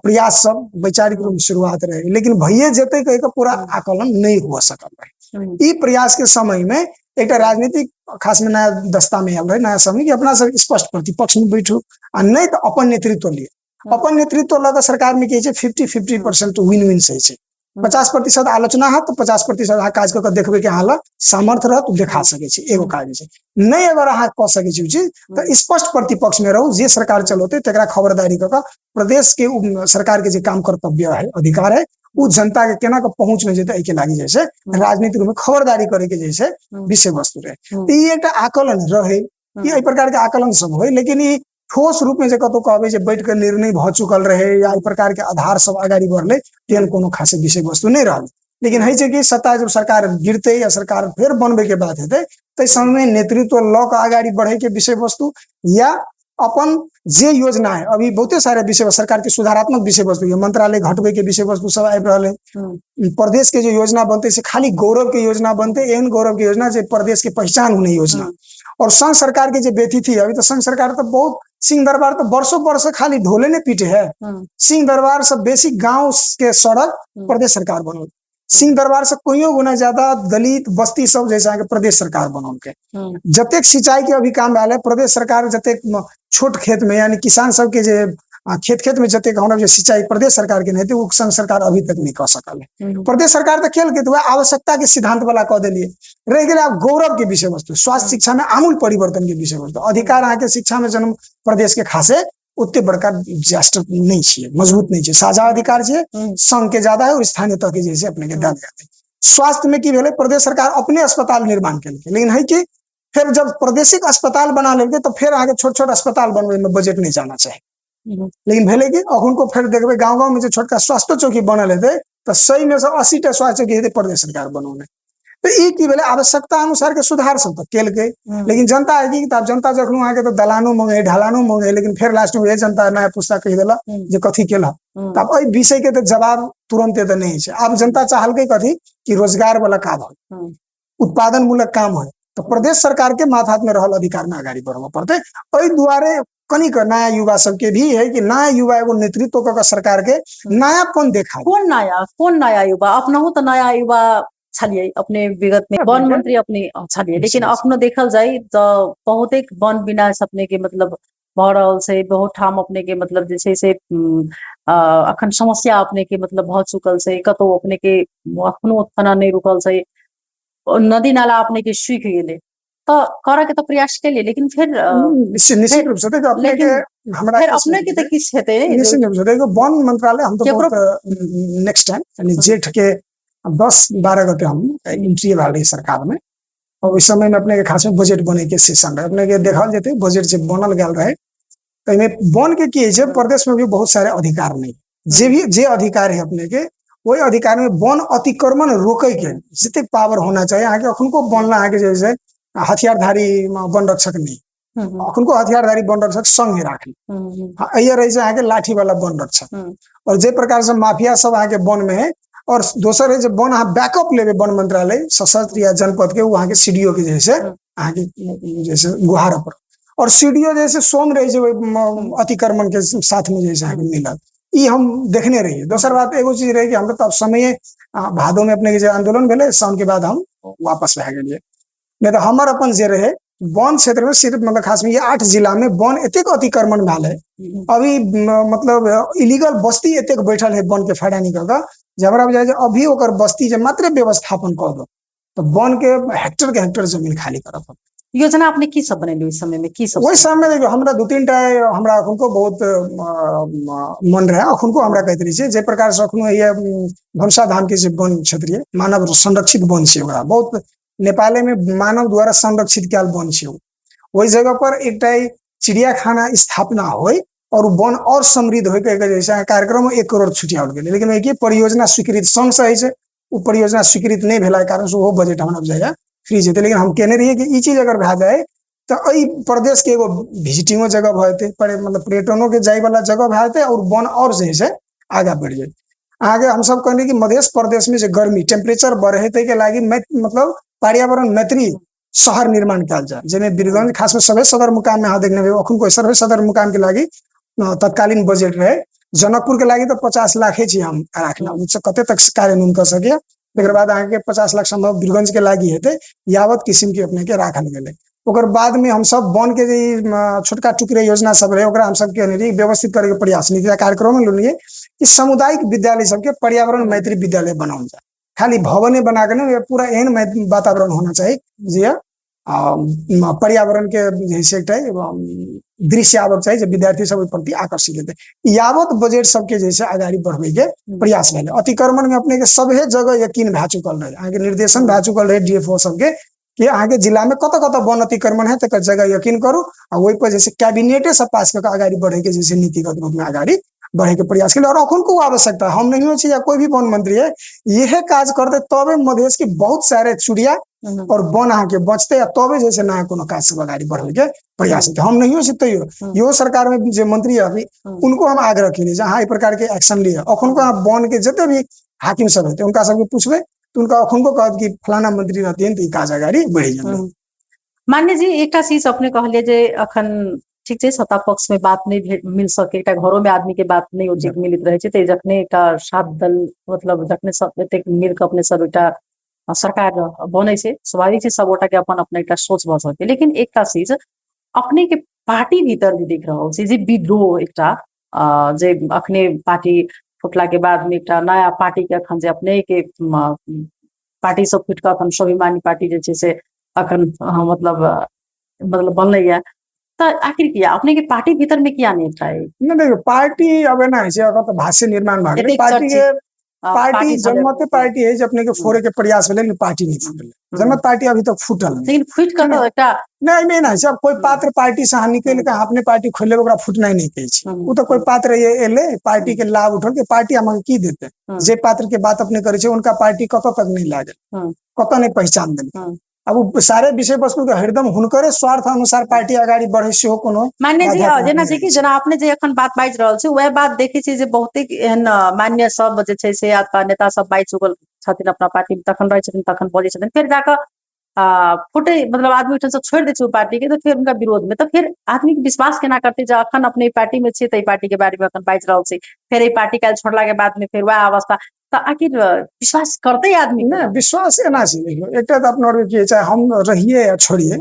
Speaker 2: प्रयास सब वैचारिक रूप शुरुआत रहे, लेकिन भइए जेतै कहि के पूरा आकलन नहीं हुआ सकल रहे। ई प्रयास के समय में एकटा राजनीतिक खास में नया दस्ता में आयल रहे नया समय कि अपना सब स्पष्ट प्रतिपक्ष में बैठू आ नहीं तऽ अपन नेतृत्व लिअ। अपन नेतृत्व लऽ कऽ सरकार में की होइ छै, 50-50% विन विन से होइ छै। 50% आलोचना हत तऽ 50% अहाँ काज कऽ के देखबै कि अहाँ लग सामर्थ्य रहत देखा सकै छी, एगो काज छै। नहीं अगर अहाँ कऽ सकै छी चीज तऽ स्पष्ट प्रतिपक्ष में रहू, जे सरकार चलौतै तकरा खबरदारी कऽ के प्रदेश के सरकार के जे काम कर्तव्य है अधिकार है ओ जनता के केना के पहुंच में जेतै, एहिके लागी जे छै राजनीति रूप में खबरदारी करे के जे छै विषय वस्तु रहे। तऽ ई एकटा आकलन रहे, ई एहि प्रकार के आकलन सब होय, लेकिन ई ठोस रूप में जे कतौ कहबै जे बैठ के निर्णय भऽ चुकल रहे या एहि प्रकार के आधार सब अगाडि बढ़ले तेहन कोनो खास विषय वस्तु नहीं रहल। लेकिन है छै कि सत्ता जब सरकार गिरते या सरकार फेर बनबे के बात हेतै ताहि समय में नेतृत्व लऽ के अगाडि बढ़े के विषय वस्तु या अपन जे योजना है, अभी बहुते सारे विषय सरकार के सुधारात्मक विषय वस्तु है, मंत्रालय घटबे के विषय वस्तु सब आबि रहल है। प्रदेश के जो योजना बनते से खाली गौरव के योजना बनते, एहन गौरव के योजना जे प्रदेश के पहचान होने योजना। और संघ सरकार के जो बेथी थी, अभी तो संघ सरकार तो बहुत सिंह दरबार तो वर्षों वर्ष खाली ढोले ने पीटे है। सिंह दरबार सब बेसी गांव के सड़क प्रदेश सरकार बनल, सिंह दरबार से कोइयो गुना ज्यादा दलित बस्ती सब जैसे अहाँके प्रदेश सरकार बनौलकै। जतेक सिंचाई के अभी काम भेल है प्रदेश सरकार जतेक छोट खेत में यानी किसान सबके जे खेत खेत में जतेक हमरा जे सिंचाई प्रदेश सरकार के नहीं ओ संघ सरकार अभी तक नहीं कऽ सकल है। प्रदेश सरकार तऽ केलकै तऽ वएह आवश्यकता के सिद्धांत वाला कऽ देलियै, रहि गेलै आब गौरव के विषय वस्तु, स्वास्थ्य शिक्षा में आमूल परिवर्तन के विषय वस्तु, अधिकार अहाँके शिक्षा में जन्म प्रदेश के खासे ओते बड़का राष्ट्र नहीं छियै, मजबूत नहीं छियै, साझा अधिकार छियै, संघ के ज्यादा है और स्थानीय तह के जैसे अपने के दल जाते। स्वास्थ्य में की भेलै, प्रदेश सरकार अपने अस्पताल निर्माण केलकै, लेकिन है कि फिर जब प्रादेशिक अस्पताल बना लेलकै तो फिर आगे छोट छोट अस्पताल बनबै में बजट नहीं जाना चाही। लेकिन भेलै कि अखुनको फेर देखबै गाँव गाँव में जे छोटका स्वास्थ्य चौकी बनल हेतै तऽ 100 में से 80 टा स्वास्थ्य चौकी हेतै प्रदेश सरकार बनौने। तऽ ई की भेलै, आवश्यकता अनुसार के सुधार सब तऽ केलकै, लेकिन जनता है कि आब जनता जखन अहाँके तऽ दलानो मंगे ढलानो मंगे, लेकिन फेर लास्ट में वएह जनता नया पुस्ता कहि देलक जे कथी केलक। तऽ आब एहि विषय के तऽ जवाब तुरंते तऽ नहि छै। आब जनता चाहलकै कथी कि रोजगार वाला काम हो, उत्पादन मूलक काम हो, तऽ प्रदेश सरकार के माथ हाथ में रहल अधिकार में अगाडि बढ़बऽ पड़तै। एहि दुआरे कनिक नया युवा सबके भी है कि नया युवा एगो नेतृत्व कऽ के सरकार के नयापन देखा।
Speaker 1: कोन नया युवा? अपनहु तऽ नया युवा छलियै, अपने विगत में वन मंत्री अपने छलियै, लेकिन अखनो देखल जाय तऽ बहुते वन विनाश अपने के मतलब भऽ रहल छै, बहुत ठाम अपने के मतलब जे छै से अखन समस्या अपने के मतलब भऽ चुकल छै, कतौ अपने के अखनो उत्खनन नहि रुकल छै, नदी नाला अपने के सूखि गेलै, तऽ करऽ के तऽ प्रयास केलियै, लेकिन फेर
Speaker 2: निश्चित रूप से देखियौ अपने के हमरा
Speaker 1: फेर अपने के तऽ किछु हेतै ने।
Speaker 2: निश्चित रूप से देखियौ वन मंत्रालय हम तऽ बहुत नेक्स्ट टाइम यानी जेठ के 10-12 गते हम एंट्री भेल रही सरकार में, और ओहि समय में अपने के खास में बजट बने के सेशन रहे, अपने के देखल जेतै बजट जे बनल गेल रहे ताहिमे वन के की होइ छै, प्रदेश में भी बहुत सारे अधिकार नहीं, जे भी जे अधिकार है अपने के ओहि अधिकार में वन अतिक्रमण रोके के जतेक पावर होना चाहिए। अहाँके अखुनको वन ला अहाँके जे छै हथियारधारी वन रक्षक नहीं, अखुनको हथियारधारी वन रक्षक संग राखली, एहि रहे छै अहाँके लाठी वाला वन रक्षक, और जे प्रकार से माफिया सब अहाँके वन में है। और दोसर है जे वन अहाँ बैकअप लेबै वन मंत्रालय सशस्त्र या जनपद के, ओ अहाँके सीडीओ के जे छै अहाँके जैसे गुहार पर, और सीडीओ जैसे स्वयं रहे छै अतिक्रमण के साथ में जैसे अहाँके मिलत। ई हम देखने रहियै। दोसर बात एगो चीज रहै कि हमरा तऽ समय भादो में अपने के जे आंदोलन भेलै, साउन के बाद हम वापस भए गेलियै। नहि तऽ हमर अपन जे रहै वन क्षेत्र में सिर्फ मतलब खास में ये 8 जिला में वन एतेक अतिक्रमण भेल है अभी, मतलब इलीगल बस्ती एतेक बैठल है वन के फायदा निकल कऽ, जे हमरा बुझाइ जे अभी ओकर बस्ती जे मात्र व्यवस्थापन कऽ दो तऽ वन के हेक्टर जमीन खाली करऽ पड़त।
Speaker 1: योजना अपने की सब बनेली ओहि समय में, की सब?
Speaker 2: ओहि समय में देखियौ हमरा 2-3 टा हमरा अखुनको बहुत मन रहे, अखुनको हमरा कहैत रहै छै जे प्रकार से अखनो ये भनसा धाम के जे वन क्षेत्र ये मानव संरक्षित वन छै, ओकरा बहुत नेपाले में मानव द्वारा संरक्षित कयल वन छै। ओहि जगह पर एकटा चिड़ियाखाना स्थापना होय और वन और समृद्ध होय के जैसे कार्यक्रम 1 करोड़ छुटियाओल गेलै, लेकिन ओहि परियोजना स्वीकृत संघ से होइ छै, ओ परियोजना स्वीकृत नहि भेला कारण से ओहो बजट हमरा बुझाइया फ्री जेतै। लेकिन हम कहने रहियै कि ई चीज अगर भए जाय तऽ एहि प्रदेश के एगो विजिटिंगो जगह भऽ जेतै, मतलब पर्यटनो के जाय वाला जगह भए जेतै और वन और जे छै आगाँ बढ़ि जेतै। अहाँके हमसब कहने कि मध्य प्रदेश में जे गर्मी टेम्परेचर बढ़े ताहिके लागि मतलब पर्यावरण मैत्री शहर निर्माण कयल जाय, जाहिमे वीरगंज खास में सभे सदर मुकाम में अहाँ देखने हेबै अखुनको सभे सदर मुकाम के लागि तत्कालीन बजट रहे। जनकपुर के लागि तऽ 50 लाखे छी हम राखना, ओ कते तक कार्यान्वयन कर सकिए। तकर बाद अहाँके 50 लाख सम्भव वीरगंज के लागि हेतै, यावत किसिम के अपने के राखल गेलै। ओकर बाद में हमसब वन के जे छोटका टुकड़े योजना सब रहे ओकरा हमसब के रही व्यवस्थित करे के प्रयास नीति कार्यक्रम में लेलियै कि सामुदायिक विद्यालय सबके पर्यावरण मैत्री विद्यालय बनाओल जाय, खाली भवने बना के नहीं, पूरा एहन वातावरण होना चाही जे पर्यावरण के जे छै एकटा दृश्य आबक चाही जे विद्यार्थी सब ओहि प्रति आकर्षित हेतै। यावत बजट सबके जे छै अगाडि बढ़बै के प्रयास भेलै। अतिक्रमण में अपने के सभे जगह यकीन भए चुकल रहे, अहाँके निर्देशन भए चुकल रहे डीएफओ सबके कि अहाँके जिला में कतऽ कतऽ वन अतिक्रमण है तकर जगह यकीन करू आ ओहि पर जे छै कैबिनेटे सब पास कऽ के अगाडि बढ़े के जे छै नीतिगत रूप में अगाडि बढ़े के प्रयास केलियै। और अखुनको आवश्यकता हम नहियो छी या कोई भी वन मंत्री है इहे काज करते तबे मधेश के बहुत सारे चिड़िया और वन अहाँके बचते आ तबे जे छै नया कोनो काज सब अगाडि बढ़े के प्रयास हेतै। हम नहियो छी तैयो इहो सरकार में जे मंत्री है अभी उनको हम आग्रह केलियै जे अहाँ एहि प्रकार के एक्शन लिअ। अखुनको अहाँ वन के जते भी हाकिम सब हेतै हुनका सबके पूछबै तऽ हुनका अखुनको कहत कि फलाना मंत्री रहथिन तऽ ई काज अगाडि बढ़ि जेतै।
Speaker 1: मान्य जी, एकटा चीज अपने कहलियै जे अखन ठीक छै सत्ता पक्ष में बात नहीं मिल सके, एकटा घरो में आदमी के बात नहीं उचित मिलित रहे छै, तऽ जखने एकटा सात दल मतलब जखने सब एतेक मिल के अपने सब एकटा सरकार बनै छै, स्वाभाविक छै सब गोटा के अपन अपन एकटा सोच भऽ सके। लेकिन एकटा चीज अपने के पार्टी भीतर भी देख रहल छी जे विद्रोह एकटा जे अखने पार्टी फुटला के बाद में एकटा नया पार्टी के अखन जे अपने के पार्टी सब फुटि कऽ अखन स्वाभिमानी पार्टी जे छै से अखन मतलब मतलब बनलैया, तऽ आखिर किया अपने के पार्टी भीतर में किया नहीं एकटा
Speaker 2: नहि देखियौ पार्टी अब एना होइ छै, अगर तऽ भाष्य निर्माण भऽ गेलै पार्टी के पार्टी जनमते पार्टी है जे अपने के फोड़े के प्रयास भेलै, लेकिन पार्टी नहीं फूटलै। जनमत पार्टी अभी तक फूटल नहीं,
Speaker 1: लेकिन फूटि कऽ तऽ एकटा
Speaker 2: नहि एहिमे एना छै, अब कोई पात्र पार्टी से अहाँ निकलि कऽ अपने पार्टी खोलि लेबै ओकरा फूटनाइ नहि कहै छै। ओ तऽ कोई पात्र एलै पार्टी के लाभ उठल के पार्टी अहाँके की देतै, जे पात्र के बात अपने करै छै उनका पार्टी कतऽ तक नहि लागल, कतऽ नहि पहचान देलकै। अब ओ सारे विषय वस्तु के हरदम हुनकरे स्वार्थ अनुसार पार्टी अगाडि बढ़े सेहो कोनो
Speaker 1: मान्य जी जेना छै कि जेना अपने जे एखन बात बाजि रहल छी वएह बात देखै छी जे बहुते एहन मान्य सब जे छै से अथवा नेता सब बाजि चुकल छथिन अपना पार्टी में, तखन रहै छथिन तखन बजै छथिन, फेर जाकऽ फुटे मतलब आदमी ओहिठाम से छोड़ि दै छै ओ पार्टी के, तऽ फेर हुनका विरोध में तऽ फेर आदमी के विश्वास केना करतै जे अखन अपने पार्टी में छियै तऽ एहि पार्टी के बारे में अखन बाजि रहल छी, फेर एहि पार्टी काल्हि छोड़ला के बाद में फेर वएह अवस्था, तऽ आखिर विश्वास करतै आदमी?
Speaker 2: नहि विश्वास एना छै, देखियौ एकटा तऽ अपना की चाहे हम रहिए या छोड़िए,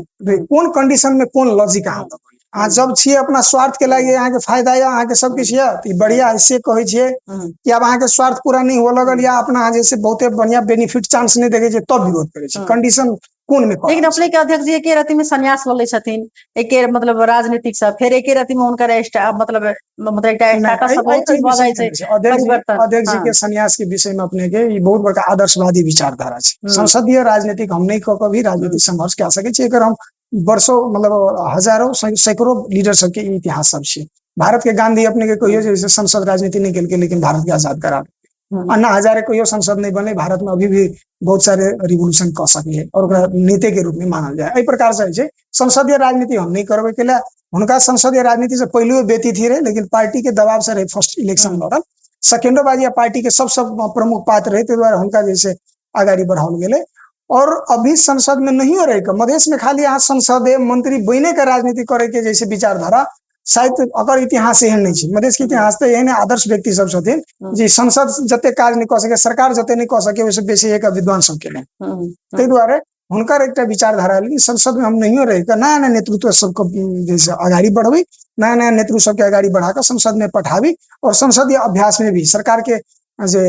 Speaker 2: कोन कंडीशन में कोन लॉजिक अहाँ दऽ अहाँ जब छियै अपना स्वार्थ के लागि अहाँके फायदा या अहाँके सब किछु यऽ तऽ ई बढ़िया है से कहै छियै कि आब अहाँके स्वार्थ पूरा नहि हुअ लगल या अपना अहाँ जे बहुते बढ़िया बेनिफिट चांस नहि देखै छियै तब विरोध करै छियै, कंडीशन कोन में
Speaker 1: लेकिन अपने के अध्यक्ष जी एके राति में संन्यास लऽ लै छथिन, एके मतलब राजनीतिक से, फेर एके राति में हुनकर मतलब मतलब एकटा स्टेटस सब बहुत चीज भऽ जाइ छै।
Speaker 2: अध्यक्ष जी के संन्यास के विषय में अपने के ई बहुत बड़का आदर्शवादी विचारधारा छै। संसदीय राजनीतिक हम नहि कऽ कऽ भी राजनीतिक संघर्ष कए सकै छी, एकर हम वर्षों मतलब हजारों सैकड़ों लीडर सबके इतिहास सब छै। भारत के गांधी अपने के कहियो जे संसद राजनीति नहीं केलकै लेकिन भारत के आजाद करा अन्ना हजारे कहियो संसद नहीं बने, भारत में अभी भी बहुत सारे रिवोल्यूशन कऽ सकै और ओकरा नेते के रूप में मानल जाए। एहि प्रकार से छै संसदीय राजनीति हम नहीं करबै के लिए, हुनका संसदीय राजनीति से पहले व्यतीत ही रहे, लेकिन पार्टी के दबाव से रहे फर्स्ट इलेक्शन लड़ल, सेकेंडो बाजी पार्टी के सब सब प्रमुख पात्र रहे, ताहि दुआरे हुनका जे अगाडि बढ़ाओल गेलै। और अभी संसद में नहीं रहे के मधेश में खाली अहाँ संसदे मंत्री बने के राजनीति करे के जैसे विचारधारा शायद अकर इतिहास एहन नहि छै। मधेश के इतिहास तऽ एहन आदर्श व्यक्ति सब छथिन जे संसद जते काज नहि कऽ सके, सरकार जते नहि कऽ सके, ओहिसँ बेसी एक विद्वान सब केने। ताहि दुआरे हुनकर एकटा विचारधारा एलै, संसद में हम नहियो रहि कऽ नया नया नेतृत्व सबके जे अगाडि बढ़बै, नया नया नेतृत्व सबके अगाडि बढ़ा कऽ संसद में पठाबी और संसदीय अभ्यास में भी सरकार के जे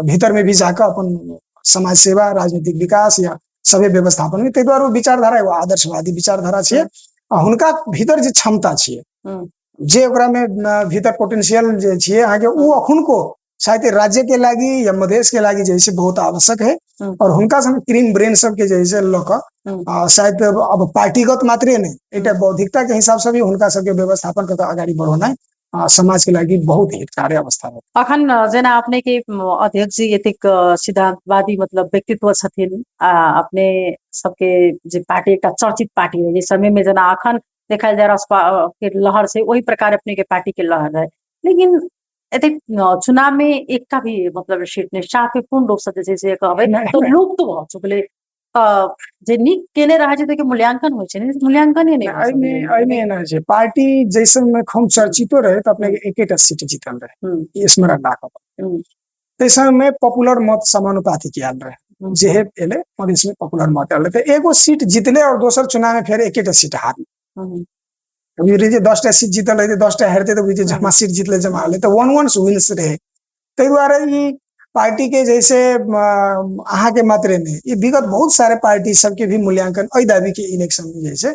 Speaker 2: भीतर में भी जाकऽ अपन समाज सेवा, राजनीतिक विकास या सभे व्यवस्थापन में। ताहि दुआरे ओ विचारधारा एगो आदर्शवादी विचारधारा छियै आ हुनका भीतर जे क्षमता छियै, जे ओकरा में भीतर पोटेंशियल जे छियै अहाँके, ओ अखुनको शायद राज्य के लागी या मधेश के लागी जे है बहुत आवश्यक है। और हुनका संग क्रीम ब्रेन सबके जे है लऽ कऽ शायद अब पार्टीगत मात्रे नहि, एकटा बौद्धिकता के हिसाब से भी हुनका सबके व्यवस्थापन कऽ अगाडि बढ़ौनाइ समाज के लागि बहुत हितकारी अवस्था है।
Speaker 1: अखन जेना अपने के अध्यक्ष जी एतेक सिद्धांतवादी मतलब व्यक्तित्व छथिन आ अपने सबके जे पार्टी एकटा चर्चित पार्टी है, जे समय में जेना अखन देखल जाय रासपा के लहर छै ओहि प्रकार अपने के पार्टी के लहर है, लेकिन एतेक चुनाव में एकटा भी मतलब सीट नहि, साफे पूर्ण रूप से जे छै से कहबै तऽ लुप्त भऽ चुकलै। जे नीक केने रहै छै तऽ मूल्यांकन होइ छै, मूल्यांकने नहि।
Speaker 2: एहिमे एहिमे एना छै, पार्टी जैसे में हम चर्चितो रहे तऽ अपने के एकेटा सीट जीतल रहे, स्मरण राखब। ताहि समय में पॉपुलर मत समानुपातिक आयल रहे, जे एले मधेश में पॉपुलर मत आयल रहे, तऽ एगो सीट जीतले और दोसर चुनाव में फेर एकेटा सीट हारले। बुझलियै जे 10टा सीट जीतल रहै, 10टा हारते तऽ बुझियै जमा सीट जीतले जमा हारले, तऽ 1-1 विन्स रहे। ताहि दुआरे ई पार्टी के जैसे अहाँके मात्रे नहि, ई विगत बहुत सारे पार्टी सबके भी मूल्यांकन एहि दाबी के इलेक्शन में जैसे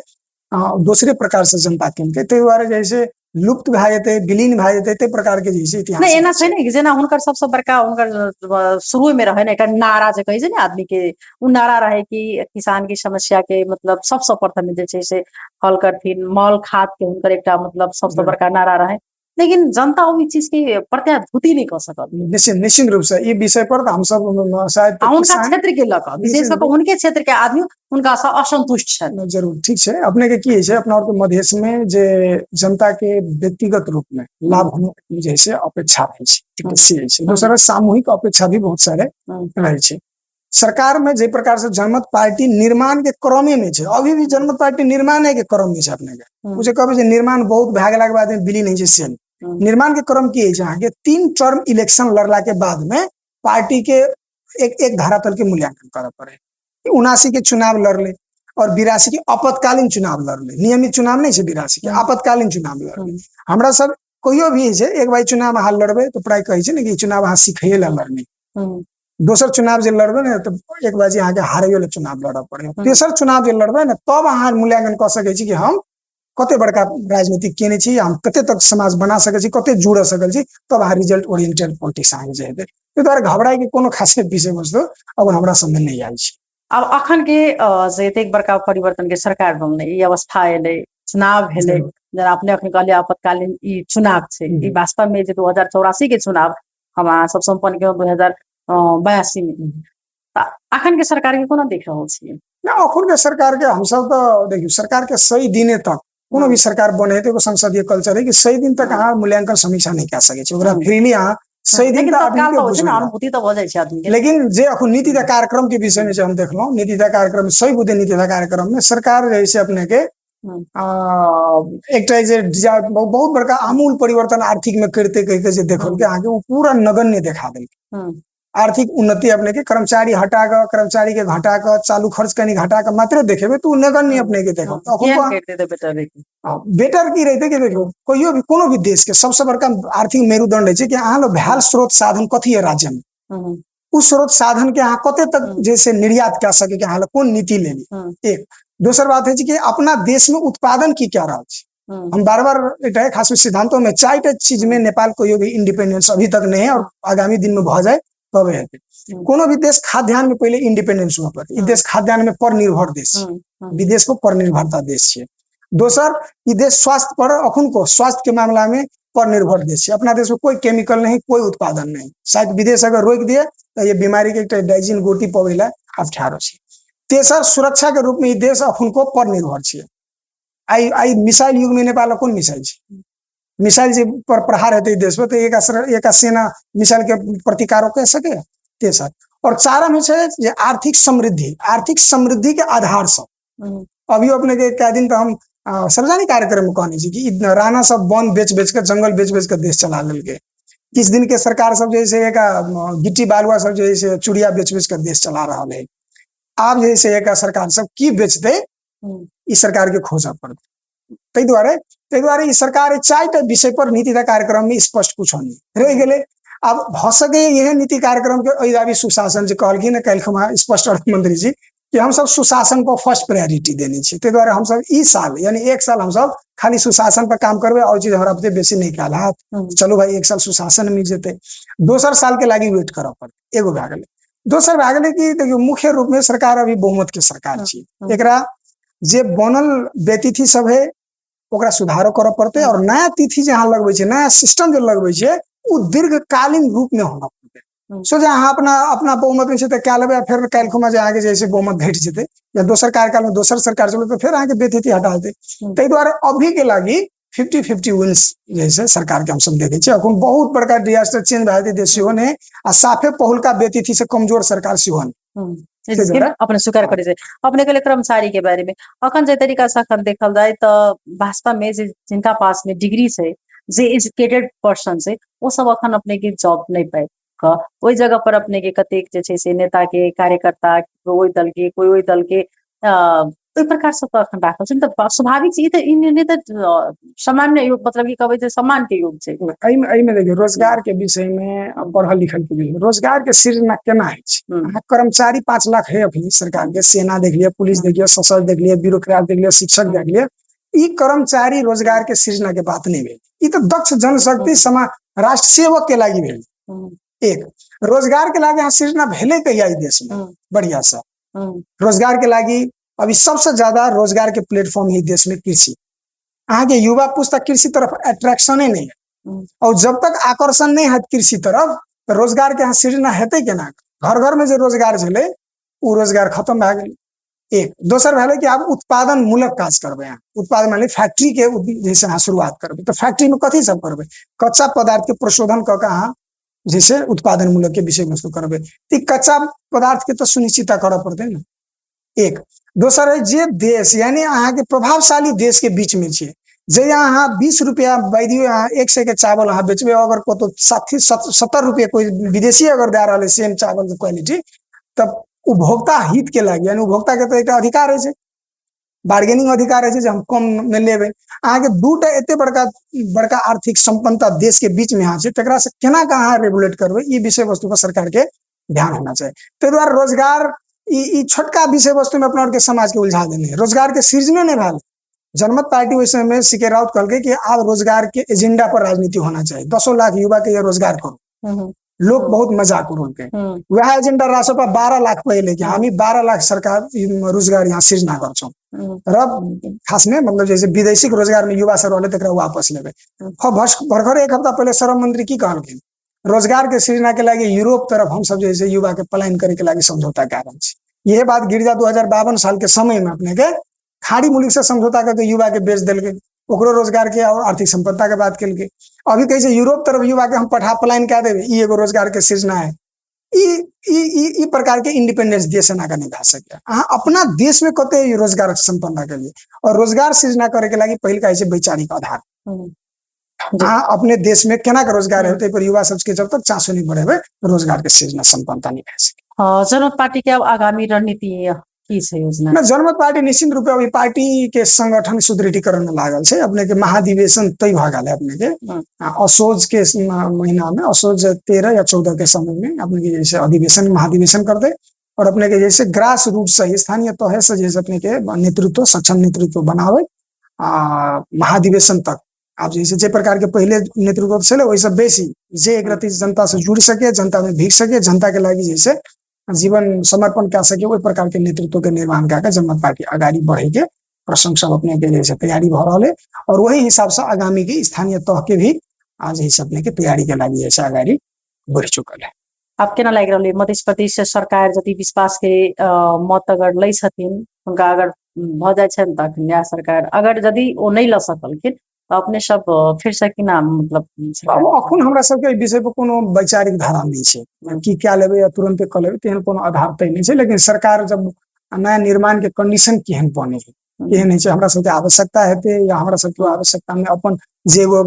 Speaker 2: दोसरे प्रकार से जनता केलकै, ताहि दुआरे जैसे लुप्त भए जेतै, विलीन भए जेतै, ताहि प्रकार के जे छै इतिहास
Speaker 1: नहि एना छै ने कि जेना हुनकर सबसँ बड़का हुनकर शुरू में रहे ने एकटा नारा जे कहै छै ने आदमी के, ओ नारा रहे कि किसान के समस्या के मतलब सबसँ प्रथम जे छै से हल करथिन, मल खाद के हुनकर एकटा मतलब सबसँ बड़का नारा रहे, लेकिन जनता ओहि चीज के प्रत्याभूति नहीं कऽ सकल।
Speaker 2: निश्चित निश्चित रूप से ई विषय पर तऽ हमसब शायद
Speaker 1: हुनका क्षेत्र के लऽ कऽ, विशेष कऽ हुनके क्षेत्र के आदमी हुनका से असंतुष्ट छनि।
Speaker 2: जरूर ठीक छै। अपने के की होइ छै, अपना आरके मधेश में जे जनता के व्यक्तिगत रूप में लाभ होने जे से अपेक्षा रहै छै, से होइ छै। दोसर सामूहिक अपेक्षा भी बहुत सारे रहै छै। सरकार में जे प्रकार से जनमत पार्टी निर्माण के क्रमे में छै, अभी भी जनमत पार्टी निर्माण के क्रम में छै। अपने के ओ जे कहबै जे निर्माण बहुत भए गेला के बाद विलीन होइ छै, से निर्माण के क्रम की होइ छै, अहाँके 3 टर्म इलेक्शन लड़ला के बाद में पार्टी के एक एक धरातल के मूल्यांकन करऽ पड़े। 79 के चुनाव लड़ले और 82 के आपातकालीन चुनाव लड़ले, नियमित चुनाव नहीं छै, 82 के आपातकालीन चुनाव लड़ले। हमरा सब कहियो भी छै एक बार चुनाव अहाँ लड़बै तऽ प्राय कहै छै ने कि चुनाव अहाँ सिखैये लए लड़ने, दोसर चुनाव जे लड़बै ने तऽ एक बार अहाँके हारैयो लए चुनाव लड़ऽ पड़े, तेसर चुनाव जे लड़बै ने तब अहाँ मूल्यांकन कऽ सकै छी कि हम कते बड़का राजनीति केने छी, हम कते तक समाज बना सकै छी, कते जुड़ सकल छी, तब अहाँ रिजल्ट ओरिएंटेड पॉलिटिक्स अहाँके जे हेतै। ताहि दुआरे घबराइ के कोनो खास विषय वस्तु अब हमरा सबमे नहि आयल छै।
Speaker 1: आब अखन के जे एतेक बड़का परिवर्तन के सरकार बनलै, ई अवस्था एलै, चुनाव भेलै, जेना अपने अखन कहलियै आपातकालीन ई चुनाव छै, ई वास्तव में जे 2084 के चुनाव हम अहाँ सब सम्पन्न केलहुँ 2082 में, तऽ अखन के सरकार के कोना देख रहल छियै?
Speaker 2: नहि, अखन के सरकार के हमसब तऽ देखियौ, सरकार के 100 दिने तक कोनो भी सरकार बने है तो एगो संसदीय कल्चर है कि 100 दिन तक अहाँ मूल्यांकन समीक्षा नहीं कऽ सकै छी, ओकरा फ्रीली अहाँ 100 दिन
Speaker 1: लेकिन
Speaker 2: तक
Speaker 1: तत्काल
Speaker 2: आदमी
Speaker 1: तऽ होइ छै ने,
Speaker 2: के
Speaker 1: अनुभूति तऽ भऽ जाइ छै आदमी के।
Speaker 2: लेकिन जे अखन नीति कार्यक्रम के विषय में जे हम देखलहुँ, नीति कार्यक्रम 100 बुदे नीति कार्यक्रम में सरकार जे है अपने के एकटा जे बहुत बड़का आमूल परिवर्तन आर्थिक में करते कहि के जे देखल अहाँके ओ पूरा नगण्य देखा देलकै। आर्थिक उन्नति अपने के कर्मचारी हटा कऽ, कर्मचारी के घटा कऽ, चालू खर्च कनी घटा कऽ मात्रे देखेबै तऽ ओ नगण्य अपने के देखब। बेटर की रहते कि देखियौ कहियो भी कोनो भी देश के सबसे बड़का आर्थिक मेरुदंड होइ छै कि अहाँ लग भेल स्रोत साधन कथी है राज्य में, उ स्रोत साधन के अहाँ कते तक जैसे निर्यात कऽ सके कि अहाँ लग कोन नीति लेली। एक दोसर बात है कि अपना देश में उत्पादन की क्या रहल छै। हम बार बार एक खास सिद्धांतों में 4टा चीज में नेपाल कोई भी इंडिपेंडेंस अभी तक नहीं है और आगामी दिन में भऽ जाए तब हेतै। कोनो भी देश खाद्यान्न में पहले इंडिपेंडेंस हुआ पड़तै। ई देश खाद्यान्न में पर निर्भर देश छै, विदेश पर पर निर्भरता देश छै। दोसर ई देश स्वास्थ्य पर अखुनको स्वास्थ्य के मामला में पर निर्भर देश छै। अपना देश में कोई केमिकल नहीं, कोई उत्पादन नहीं, शायद विदेश अगर रोकि दिए तऽ ये बीमारी के एकटा डाइजिन गोटी पबै लए अप्ठ्यारो छै। तेसर सुरक्षा के रूप में ई देश अखुनको पर निर्भर छै। आइ आइ मिसाइल युग में नेपाल कोन मिसाइल छै, मिसाइल जे पर प्रहार हेतै देश पर तऽ एक सेना मिसाइल के प्रतिकारो कऽ सके। तेसर और चारम छै जे आर्थिक समृद्धि, आर्थिक समृद्धि के आधार से अभी अपने के कए दिन तऽ हम सार्वजनिक कार्यक्रम में कहने छी कि ई राणा सब वन बेच बेच के, जंगल बेच बेच के देश चला लेलकै। किछु दिन के सरकार सब जे है एक गिट्टी बालुआ सब जे है से चूड़िया बेच बेच के देश चला रहल है। आब जे है से एक सरकार सब की बेचतै, ई सरकार के खोजऽ पड़तै। ताहि दुआरे ई सरकार 4टा विषय पर नीति कार्यक्रम में स्पष्ट कुछ नहीं रहि गेलै। आब भऽ सकैए एहन नीति कार्यक्रम के एहि दाबी सुशासन जे कहलखिन काल्हि स्पष्ट अर्थमंत्री जी कि हमसब सुशासन पर फर्स्ट प्रायोरिटी देने छी, ताहि दुआरे हमसब ई साल यानी एक साल हमसब खाली सुशासन पर काम करबै और चीज हमरा बेसी नहि कयल हैत। चलू भाई, एक साल सुशासन मिल जेतै, दोसर साल के लागि वेट करऽ पड़तै। एगो भए गेलै। दोसर भए गेलै कि देखियौ, मुख्य रूप में सरकार अभी बहुमत के सरकार छी, एकरा जे बनल व्यतिथि सब है ओकरा सुधारो करऽ पड़तै और नया तिथि जे अहाँ लगबै छियै, नया सिस्टम जे लगबै छियै, ओ दीर्घकालीन रूप में होना पड़तै। सो जे अहाँ अपना अपना बहुमत में छै तऽ कए लेबै, फेर काल्हि खुमा जे अहाँके जे छै बहुमत घटि जेतै या दोसर कार्यकाल में दोसर सरकार चलतै तऽ फेर अहाँके व्यतिथि हटा देतै। ताहि दुआरे अभी के लागि 50-50 विन्स जे छै सरकार के हमसब देखै छियै। अखन बहुत बड़का डिजास्टर चेंज भए जेतै सेहो नहि, आ साफे पहुलका व्यतिथि से कमजोर सरकार सेहो नहि।
Speaker 1: अपने स्वीकार करै छै। अपने के कर्मचारी के बारे में अखन जे तरीका से अखन देखल जाय तऽ वास्तव में जे जिनका पास में डिग्री छै, जे एजुकेटेड पर्सन छै, ओ सब अखन अपने के जॉब नहि पाबि कऽ ओहि जगह पर अपने के कतेक जे छै से नेता के कार्यकर्ता ओहि दल के, कोइ ओहि दल के, ओहि प्रकार से तऽ अखन राखल छै तऽ स्वाभाविक छै। ई तऽ ई निर्णय तऽ सामान्य योग, मतलब की कहबै जे सम्मान के योग छै।
Speaker 2: एहिमे देखियौ, रोजगार के विषय में, पढ़ल लिखल के विषय, रोजगार के सृजना केना होइ छै? अहाँ कर्मचारी 5 लाख है अभी सरकार के, सेना देख लिअ, पुलिस देख लिअ, सशस्त्र देख लिअ, ब्यूरोक्राट देख लिअ, शिक्षक देख लिअ, ई कर्मचारी रोजगार के सृजना के बात नहीं भेल। ई तऽ दक्ष जनशक्ति समा राष्ट्र सेवक के लागि भेल। एक रोजगार के लागि अहाँ सृजना भेलै कहिया ई देश में? बढ़िया से रोजगार के लागि अभी सबसे ज्यादा रोजगार के प्लेटफॉर्म है देश में कृषि। अहाँ के युवा पुस्ता कृषि तरफ अट्रैक्शने नहीं है और जब तक आकर्षण नहीं है कृषि तरफ तो रोजगार के यहाँ सृजना हेतै केना? घर घर में जे रोजगार छलै ओ रोजगार खत्म भए गेलै। एक दोसर भेलै कि आब उत्पादन मूलक काज करबै अहाँ। उत्पादन माने फैक्ट्री के जैसे अहाँ शुरुआत करबै तऽ फैक्ट्री में कथी सब करबै? कच्चा पदार्थ के प्रशोधन कऽ के अहाँ जैसे उत्पादन मूलक के विषय वस्तु करबै, तऽ कच्चा पदार्थ के तऽ सुनिश्चितता करऽ पड़तै ने। एक दोसर है जे देश यानी अहाँके प्रभावशाली देश के बीच में छै, जे अहाँ 20 रुपया बाई दियौ, अहाँ 100 के चावल अहाँ बेचबै, अगर कतौ 60-70 रुपया कोई विदेशी अगर दए रहल है सेम चावल के क्वालिटी, तब उपभोक्ता हित के लागि यानी उपभोक्ता के तऽ एकटा अधिकार होइ छै, बार्गेनिंग अधिकार होइ छै जे हम कम मे लेबै। अहाँके दूटा एते बड़का बड़का आर्थिक संपन्नता देश के बीच में अहाँ छै, तकरा से केना के अहाँ रेगुलेट करबै, ई विषय वस्तु पर सरकार के ध्यान होना चाही। ताहि दुआरे रोजगार ई छोटका विषय वस्तु में अपना के समाज के उलझा देने, रोजगार के सृजने नहीं भेल। जनमत पार्टी ओहि समय में सी के राउत कहलकै कि आब रोजगार के एजेंडा पर राजनीति होना चाहिए, 10 लाख युवा के ये रोजगार करू। लोग बहुत मजाक उड़ौलकै। वएह एजेंडा रासोपा 12 लाख पर एलै कि हामी 12 लाख सरकार रोजगार यहाँ सृजना गर्छौं र खास में मतलब जैसे विदेशी रोजगार में युवा सब रहले तकरा वापस लेबै। भरखर एक हफ्ता पहले श्रम मंत्री की कहलखिन, रोजगार के सृजना के लागि यूरोप तरफ हम सब जैसे युवा के पलायन करे के लागि समझौता कए रहल छी। यह बात गिरजा 2052 साल के समय में अपने के खाड़ी मुल्क से समझौता करके युवा के बेच देलकै, ओकरो रोजगार के और आर्थिक संपन्नता के बात केलकै। अभी कहै छै यूरोप तरफ युवा के हम पठा पलायन कए देबै, ई एगो रोजगार के सृजना है। ई ई ई ई प्रकार के इंडिपेंडेंस देश एना के नहीं भए सके। अहाँ अपना देश में कते रोजगार संपन्नता के लिए और रोजगार सृजना करे के लागि पहिल का छै वैचारिक आधार। अहाँ अपने देश में केना के रोजगार हेतै पर युवा सबके जब तक चासो नहीं बढ़ेबै रोजगार के सृजना संपन्नता नहीं भए सके।
Speaker 1: जनमत पार्टी के अब आगामी रणनीति की छै योजना?
Speaker 2: ना, जनमत पार्टी निश्चित रूप अभी पार्टी के संगठन सुदृढ़ीकरण में लागल छै। अपने के महाधिवेशन तय भऽ गेल है अपने के असोज के महीना में, असोज 13 या 14 के समय में अपने के जैसे अधिवेशन महाधिवेशन करते और अपने के जैसे ग्रास रूट से स्थानीय तह से जैसे अपने के नेतृत्व सक्षम नेतृत्व बनावे आ महाधिवेशन तक आब जैसे जे प्रकार के पहले नेतृत्व छलै ओहिसँ बेसी जे एक रति जनता से जुड़ सके, जनता में भीग सके, जनता के लागि जैसे जीवन समर्पण कए सके, ओहि प्रकार के नेतृत्व के निर्माण कए के जनमत पार्टी अगाडि बढ़े के प्रसंग सब अपने के जैसे तैयारी भऽ रहल है और वही हिसाब से आगामी के स्थानीय तह के भी आज जैसे अपने के तैयारी के लागि जैसे अगाडि बढ़ि चुकल है।
Speaker 1: आब केना लागि रहल है मध्य प्रदेश सरकार यदि विश्वास के मत अगर लै छथिन, हुनका अगर भऽ जाइ छनि तऽ नया सरकार अगर यदि ओ नहि लऽ सकलखिन तऽ अपने सब फिर से केना मतलब?
Speaker 2: आब अखन हमरा सबके एहि विषय पर कोनो वैचारिक धारा नहि छै की कए लेबै या तुरंते कऽ लेबै, तेहन कोनो आधार तय नहि छै। लेकिन सरकार जब नया निर्माण के कंडीशन केहन बने है एहन होइ छै हमरा सबके आवश्यकता हेतै या हमरा सबके आवश्यकता मे अपन जे एगो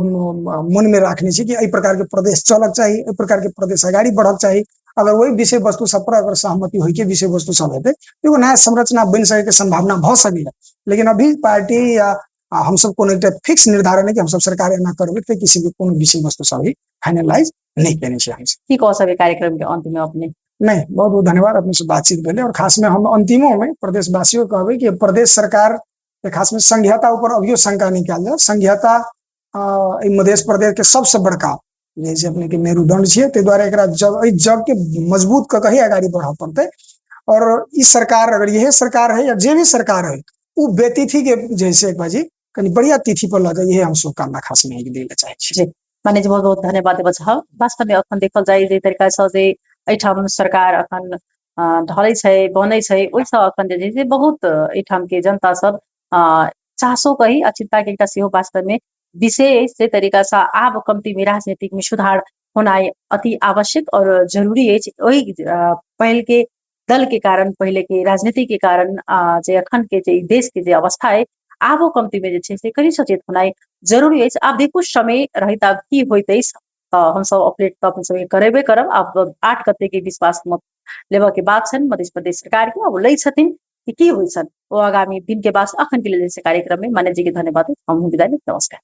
Speaker 2: मन मे राखने छी कि एहि प्रकार के प्रदेश चलक चाही, एहि प्रकार के प्रदेश अगाडि बढ़क चाही, अगर ओहि विषय वस्तु सब पर अगर सहमति होय के विषय वस्तु सब हेतै एगो नया संरचना बनि सके के संभावना भऽ सकैया। लेकिन अभी पार्टी या हमसब कोनो एकटा फिक्स निर्धारण है कि हमसब सरकार एना करबै तऽ किसी भी कोनो विषय वस्तु सब अभी फाइनलाइज नहि केने छै हमसब।
Speaker 1: की कह सकै कार्यक्रम के अंत में अपने?
Speaker 2: नहीं, बहुत बहुत धन्यवाद अपने से बातचीत भेलै। और खास में हम अंतिमो में प्रदेशवासियों कहबै कि प्रदेश सरकार के खास में संघीयता ऊपर अभियो शंका नहीं कयल जाए। संघीयता एहि मध्य प्रदेश के सबसे बड़का जे छै अपने के मेरुदंड छियै, ताहि दुआरे एकरा जग एहि जग के मजबूत कऽ के ही अगाडि बढ़ऽ पड़तै। और ई सरकार अगर यहे सरकार है या जे भी सरकार है उ बेतिथि के जैसे एक बाजी कनि बढ़िया तिथि पर लऽ जाय, इहे हम शुभकामना खास में दै लए चाहै छी।
Speaker 1: जी माने जी बहुत बहुत धन्यवाद देबऽ चाहब। वास्तव में अखन देखल जाय जे तरीका से जे एहिठाम सरकार अखन ढलै छै बनै छै, ओहिसँ अखन जे छै से बहुत एहिठाम के जनता सब चासो कही आ चिंता के एकटा सेहो वास्तव में विषय अछि। जे तरीका से आब कमती में राजनीतिक में सुधार होनाइ अति आवश्यक और जरूरी अछि। ओहि पहल के दल के कारण, पहले के राजनीति के कारण जे अखन के जे देश के जे अवस्था है आबो कमती में जे छै से कनि सचेत होनाइ जरूरी अछि। आब देखू समय रहैत आब की होइत अछि, तऽ हमसब अपडेट तऽ अपन सबके करेबे करब। आब 8 गते के विश्वास मत लेबऽ के बात छनि मध्य प्रदेश सरकार के, अब लै छथिन कि की होइ छनि ओ आगामी दिन के बाद। अखन के लेल कार्यक्रम में मान्य जी के धन्यवाद, हम विदा। नमस्कार।